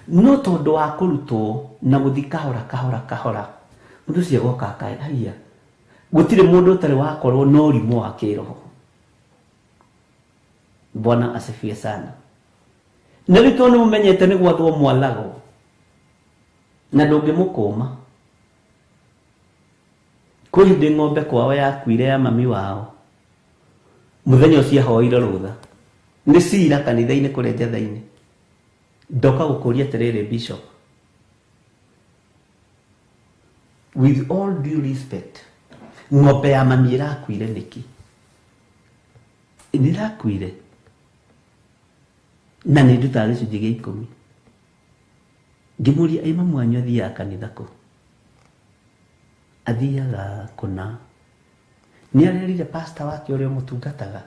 No tondũ wa kũrutwo na gũthiĩ kahora kahora kahora, mũndũ ũcio agoka akae, haiya, gũtirĩ mũndũ ũtarĩ wakorwo na ũrimũ wa kĩroho. Bwana asifiwe sana. Na rĩu tondũ nĩmũmenyete nĩ gwathwo mwathagwo, na ndũngĩmũkũma. Kwĩ hĩndĩ ng'ombe kwao yakuire ya mami wao, mũthenya ũcio ahoire rũtha. Nĩ cira kanitha-inĩ kũrĩa njatha-inĩ. Ndoka gũkũria atĩrĩrĩ Bishop, with all due respect, ng'ombe ya mami ĩrakuire nĩkĩ? Nĩ ĩrakuire na nĩ ndutaga gĩcunjĩ gĩa ikũmi. Ngĩmũria, ĩ mamu wanyu athiaga kanitha kũ? Athiaga kũna. Nĩ arerire pastor wake ũrĩa ũmũtungataga?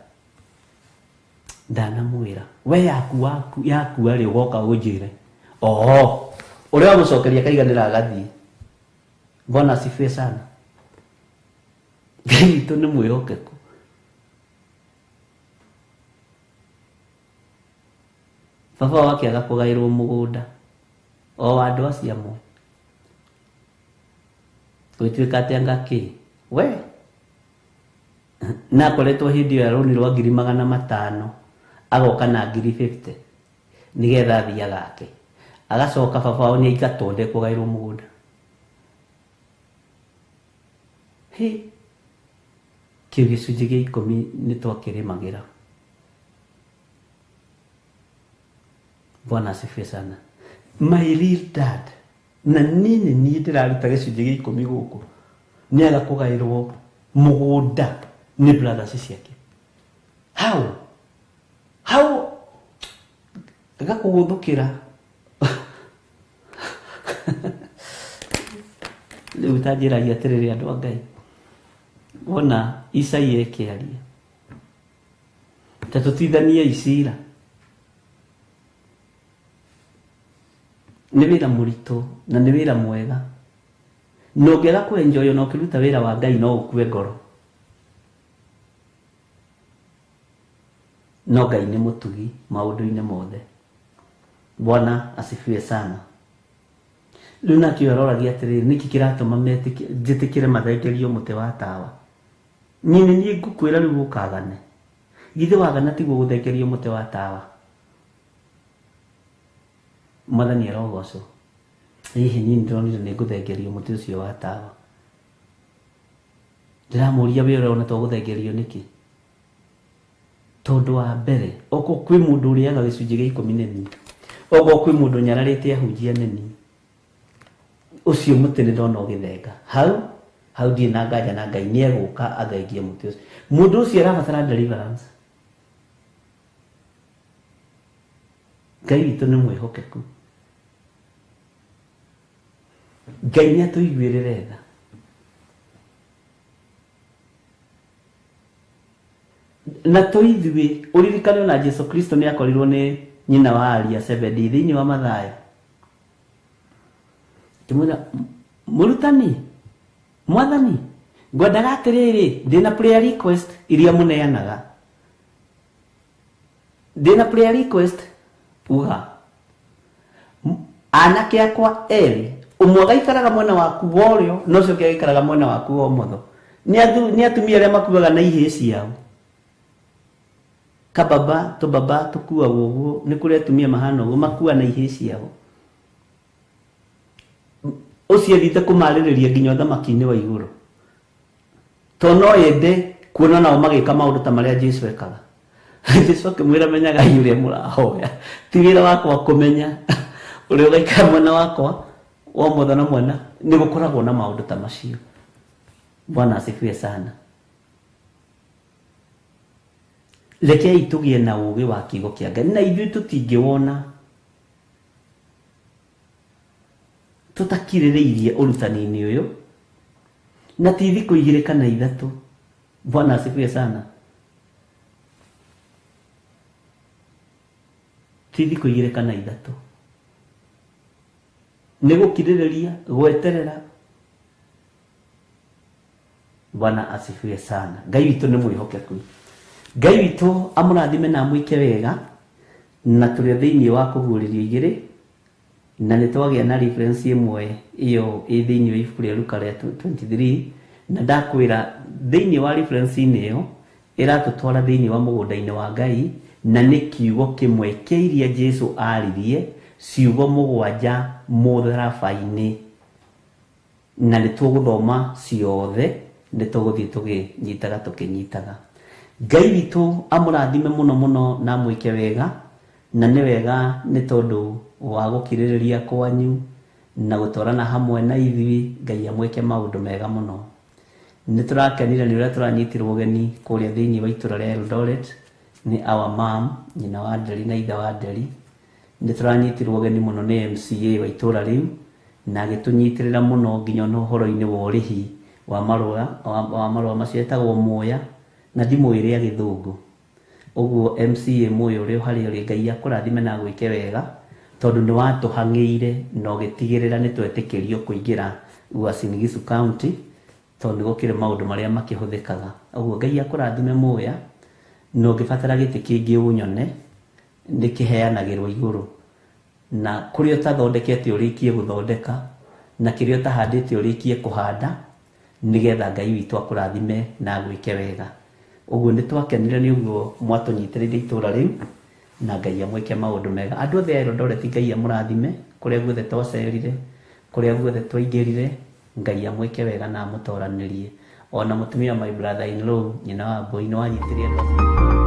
Ndanamwĩra. We yaku waku yakua rĩ ũgoka ũnjĩre. Oo, ũrĩa wamũcokeria akaiganĩra agathiĩ. Bwana asifiwe sana. Ngai witũ nĩ mwĩhokeku. Baba wake aga kũgaĩrwo mũgũnda o wa andũ acio amwe. Gũgĩtuĩka atĩ anga kĩ? We na akoretwo hĩndĩ ĩyo ya rũni rwa ngiri magana matano agoka na ngiri 50 nĩgetha athiĩ agake. Agacoka baba wao nĩ aingatwo ndekũgaĩrwo mũgũnda. Hĩ, kĩu gĩcunjĩ gĩa ikũmi nĩ twakĩrĩmagĩra. Bwana asifiwe sana. My real dad, na niĩ nĩ niĩ ndĩraruta gĩcunjĩ gĩa ikũmi gũkũ, nĩ aga kũgaĩrwo mũgũnda nĩ brothers ciake. How? How? Gakũgũthũkĩra. Rĩu ta njĩragia atĩrĩrĩ andũ a Ngai, wona Isaia ĩkĩaria, ta tũtithanie cira. Nĩ wĩra mũritũ na nĩ wĩra mwega. Na ũngĩaga kũ-enjoy ona ũkĩruta wĩra wa Ngai no ũkue ngoro. No Ngai nĩ mũtugi maũndũ-inĩ mothe. Bwana asifiwe sana. Rĩu nake ũyũ aroragia atĩrĩrĩ, nĩkĩ kĩratũma njĩtĩkĩre mathengerio mũtĩ wa tawa? Niĩ nĩ niĩ ngũkwĩra rĩu ũkagane. Githĩ wagana tiguo gũthengerio mũtĩ wa tawa? Mwathani arogocwo. Hihi niĩ nĩndĩronire nĩ ngũthengerio mũtĩ ũcio wa tawa. Ndĩramũria we ũrona to gũthengerio nĩkĩ? Tondũ wa mbere, okorwo kwĩ mũndũ ũrĩaga gĩcunjĩ gĩa ikũmi nĩ niĩ. Okorwo kwĩ mũndũ ũnyararĩte ahunjia nĩ niĩ. Ũcio mũtĩ nĩ ndona ũgĩthenga. Hau, hau ndirĩ na nganja na Ngai nĩ egũka athengie mũtĩ ũcio. Mũndũ ũcio arabatara deliverance. Ngai witũ nĩ mwĩhokeku. Ngai nĩ atũiguĩrĩre tha. Na to ithuĩ, ũririkane ona Jesu Kristo nĩ akorirwo nĩ nyina wa aria Zebedee thĩinĩ wa Mathayo. Ngĩmwĩra, mũrutani, mwathani, ngwendaga atĩrĩrĩ, ndĩna prayer request iria mũneanaga. Ndĩna prayer request, uga. Anake akwa erĩ, ũmwe agaikaraga mwena waku wa ũrĩo, na ũcio ũngĩ agaikaraga mwena waku wa ũmotho. Nĩ atumia arĩa makuaga na ihĩĩ ciao. Kababa, tũbaba tũkuagwo ũguo, nĩ kũrĩ atumia mahana ũguo, makua na ihĩĩ ciao. Ũcio athiĩte kũmarĩrĩria nginya ũthamaki-inĩ wa igũrũ. To no ende kuona nao magĩka maũndũ ta marĩa Jesu ekaga. Jesu akĩmwĩra menyagai ũrĩa mũrahoya. Ti wĩra wakwa kũmenya ũrĩa ũgaikara mwena wakwa wa ũmotho na mwena, nĩ gũkoragwo na maũndũ ta macio. Bwana asifiwe sana. Rekei tũgĩe na ũũgĩ wa kiugo kĩa Ngai, na ithuĩ tũtingĩwona tũtakirĩrĩirie ũrutani-inĩ ũyũ, na ti thikũ igĩrĩ kana ithatũ. Bwana asifiwe sana. Ti thikũ igĩrĩ kana ithatũ. Nĩ gũkirĩrĩria, gweterera. Bwana asifiwe sana. Ngai witũ nĩ mwĩhokeku. Ngai witũ amũrathime na amwĩke wega. Na tũrĩ o thĩinĩ wa kũguũrĩrio igĩrĩ, na nĩ twagĩa na reference ĩmwe ĩyo ĩ thĩinĩ wa ibuku rĩa Luka rĩa 23, na ndakwĩra thĩinĩ wa reference-inĩ ĩyo ĩratũtwara thĩinĩ wa mũgũnda-inĩ wa Ngai, na nĩ kiugo kĩmwe kĩa iria Jesu aririe, ciugo 7 mũtharaba-inĩ, na nĩ tũgũthoma ciothe, nĩ tũgũthiĩ tũkĩnyitaga tũkĩnyitaga. Ngai witũ amũrathime mũno mũno na amwĩke wega, na nĩ wega nĩ tondũ wa gũkirĩrĩria kwanyu na gũtwarana hamwe na ithuĩ. Ngai amwĩke maũndũ mega mũno. Nĩ tũrakenire nĩ ũrĩa tũranyitirwo ũgeni kũrĩa thĩinĩ wa itũra rĩa Eldoret nĩ our mom, nyina wa Nderi na ithe wa Nderi. Nĩ tũranyitirwo ũgeni mũno nĩ MCA wa itũra rĩu, na agĩtũnyitĩrĩra mũno nginya ona ũhoro-inĩ wa ũrĩhi wa marũa, wa marũa macio etagwo Muya, na ndimũĩ rĩa gĩthũngũ. Ũguo MCA Muya ũrĩa harĩa ũrĩ, Ngai akũrathime na agwĩke wega, tondũ nĩ watũhang'ĩire na ũgĩtigĩrĩra nĩ twetĩkĩrio kũingĩra Uasin Gishu County, tondũ nĩ gũkĩrĩ maũndũ marĩa makĩhũthĩkaga. Ũguo Ngai akũrathime Muya, na ũngĩbatara gĩtĩ kĩngĩ ũnyone, nĩ kĩheanagĩrwo igũrũ. Na kũrĩa ũtathondekete ũrĩkie gũthondeka, na kĩrĩa ũtahandĩte ũrĩkie kũhanda, nĩgetha Ngai witũ akũrathime na agwĩke wega. Ũguo nĩ twakenire nĩ ũguo mwatũnyitĩrĩire itũra rĩu, na Ngai amwĩke maũndũ mega. Andũ othe a Eldoret Ngai amũrathime, kũrĩa guothe twacerire, kũrĩa guothe twaingĩrire, Ngai amwĩke wega na amũtoranĩrie. Ona mũtumia my brother in law, nyina wa Mbũi, nĩ wanyitire andũ.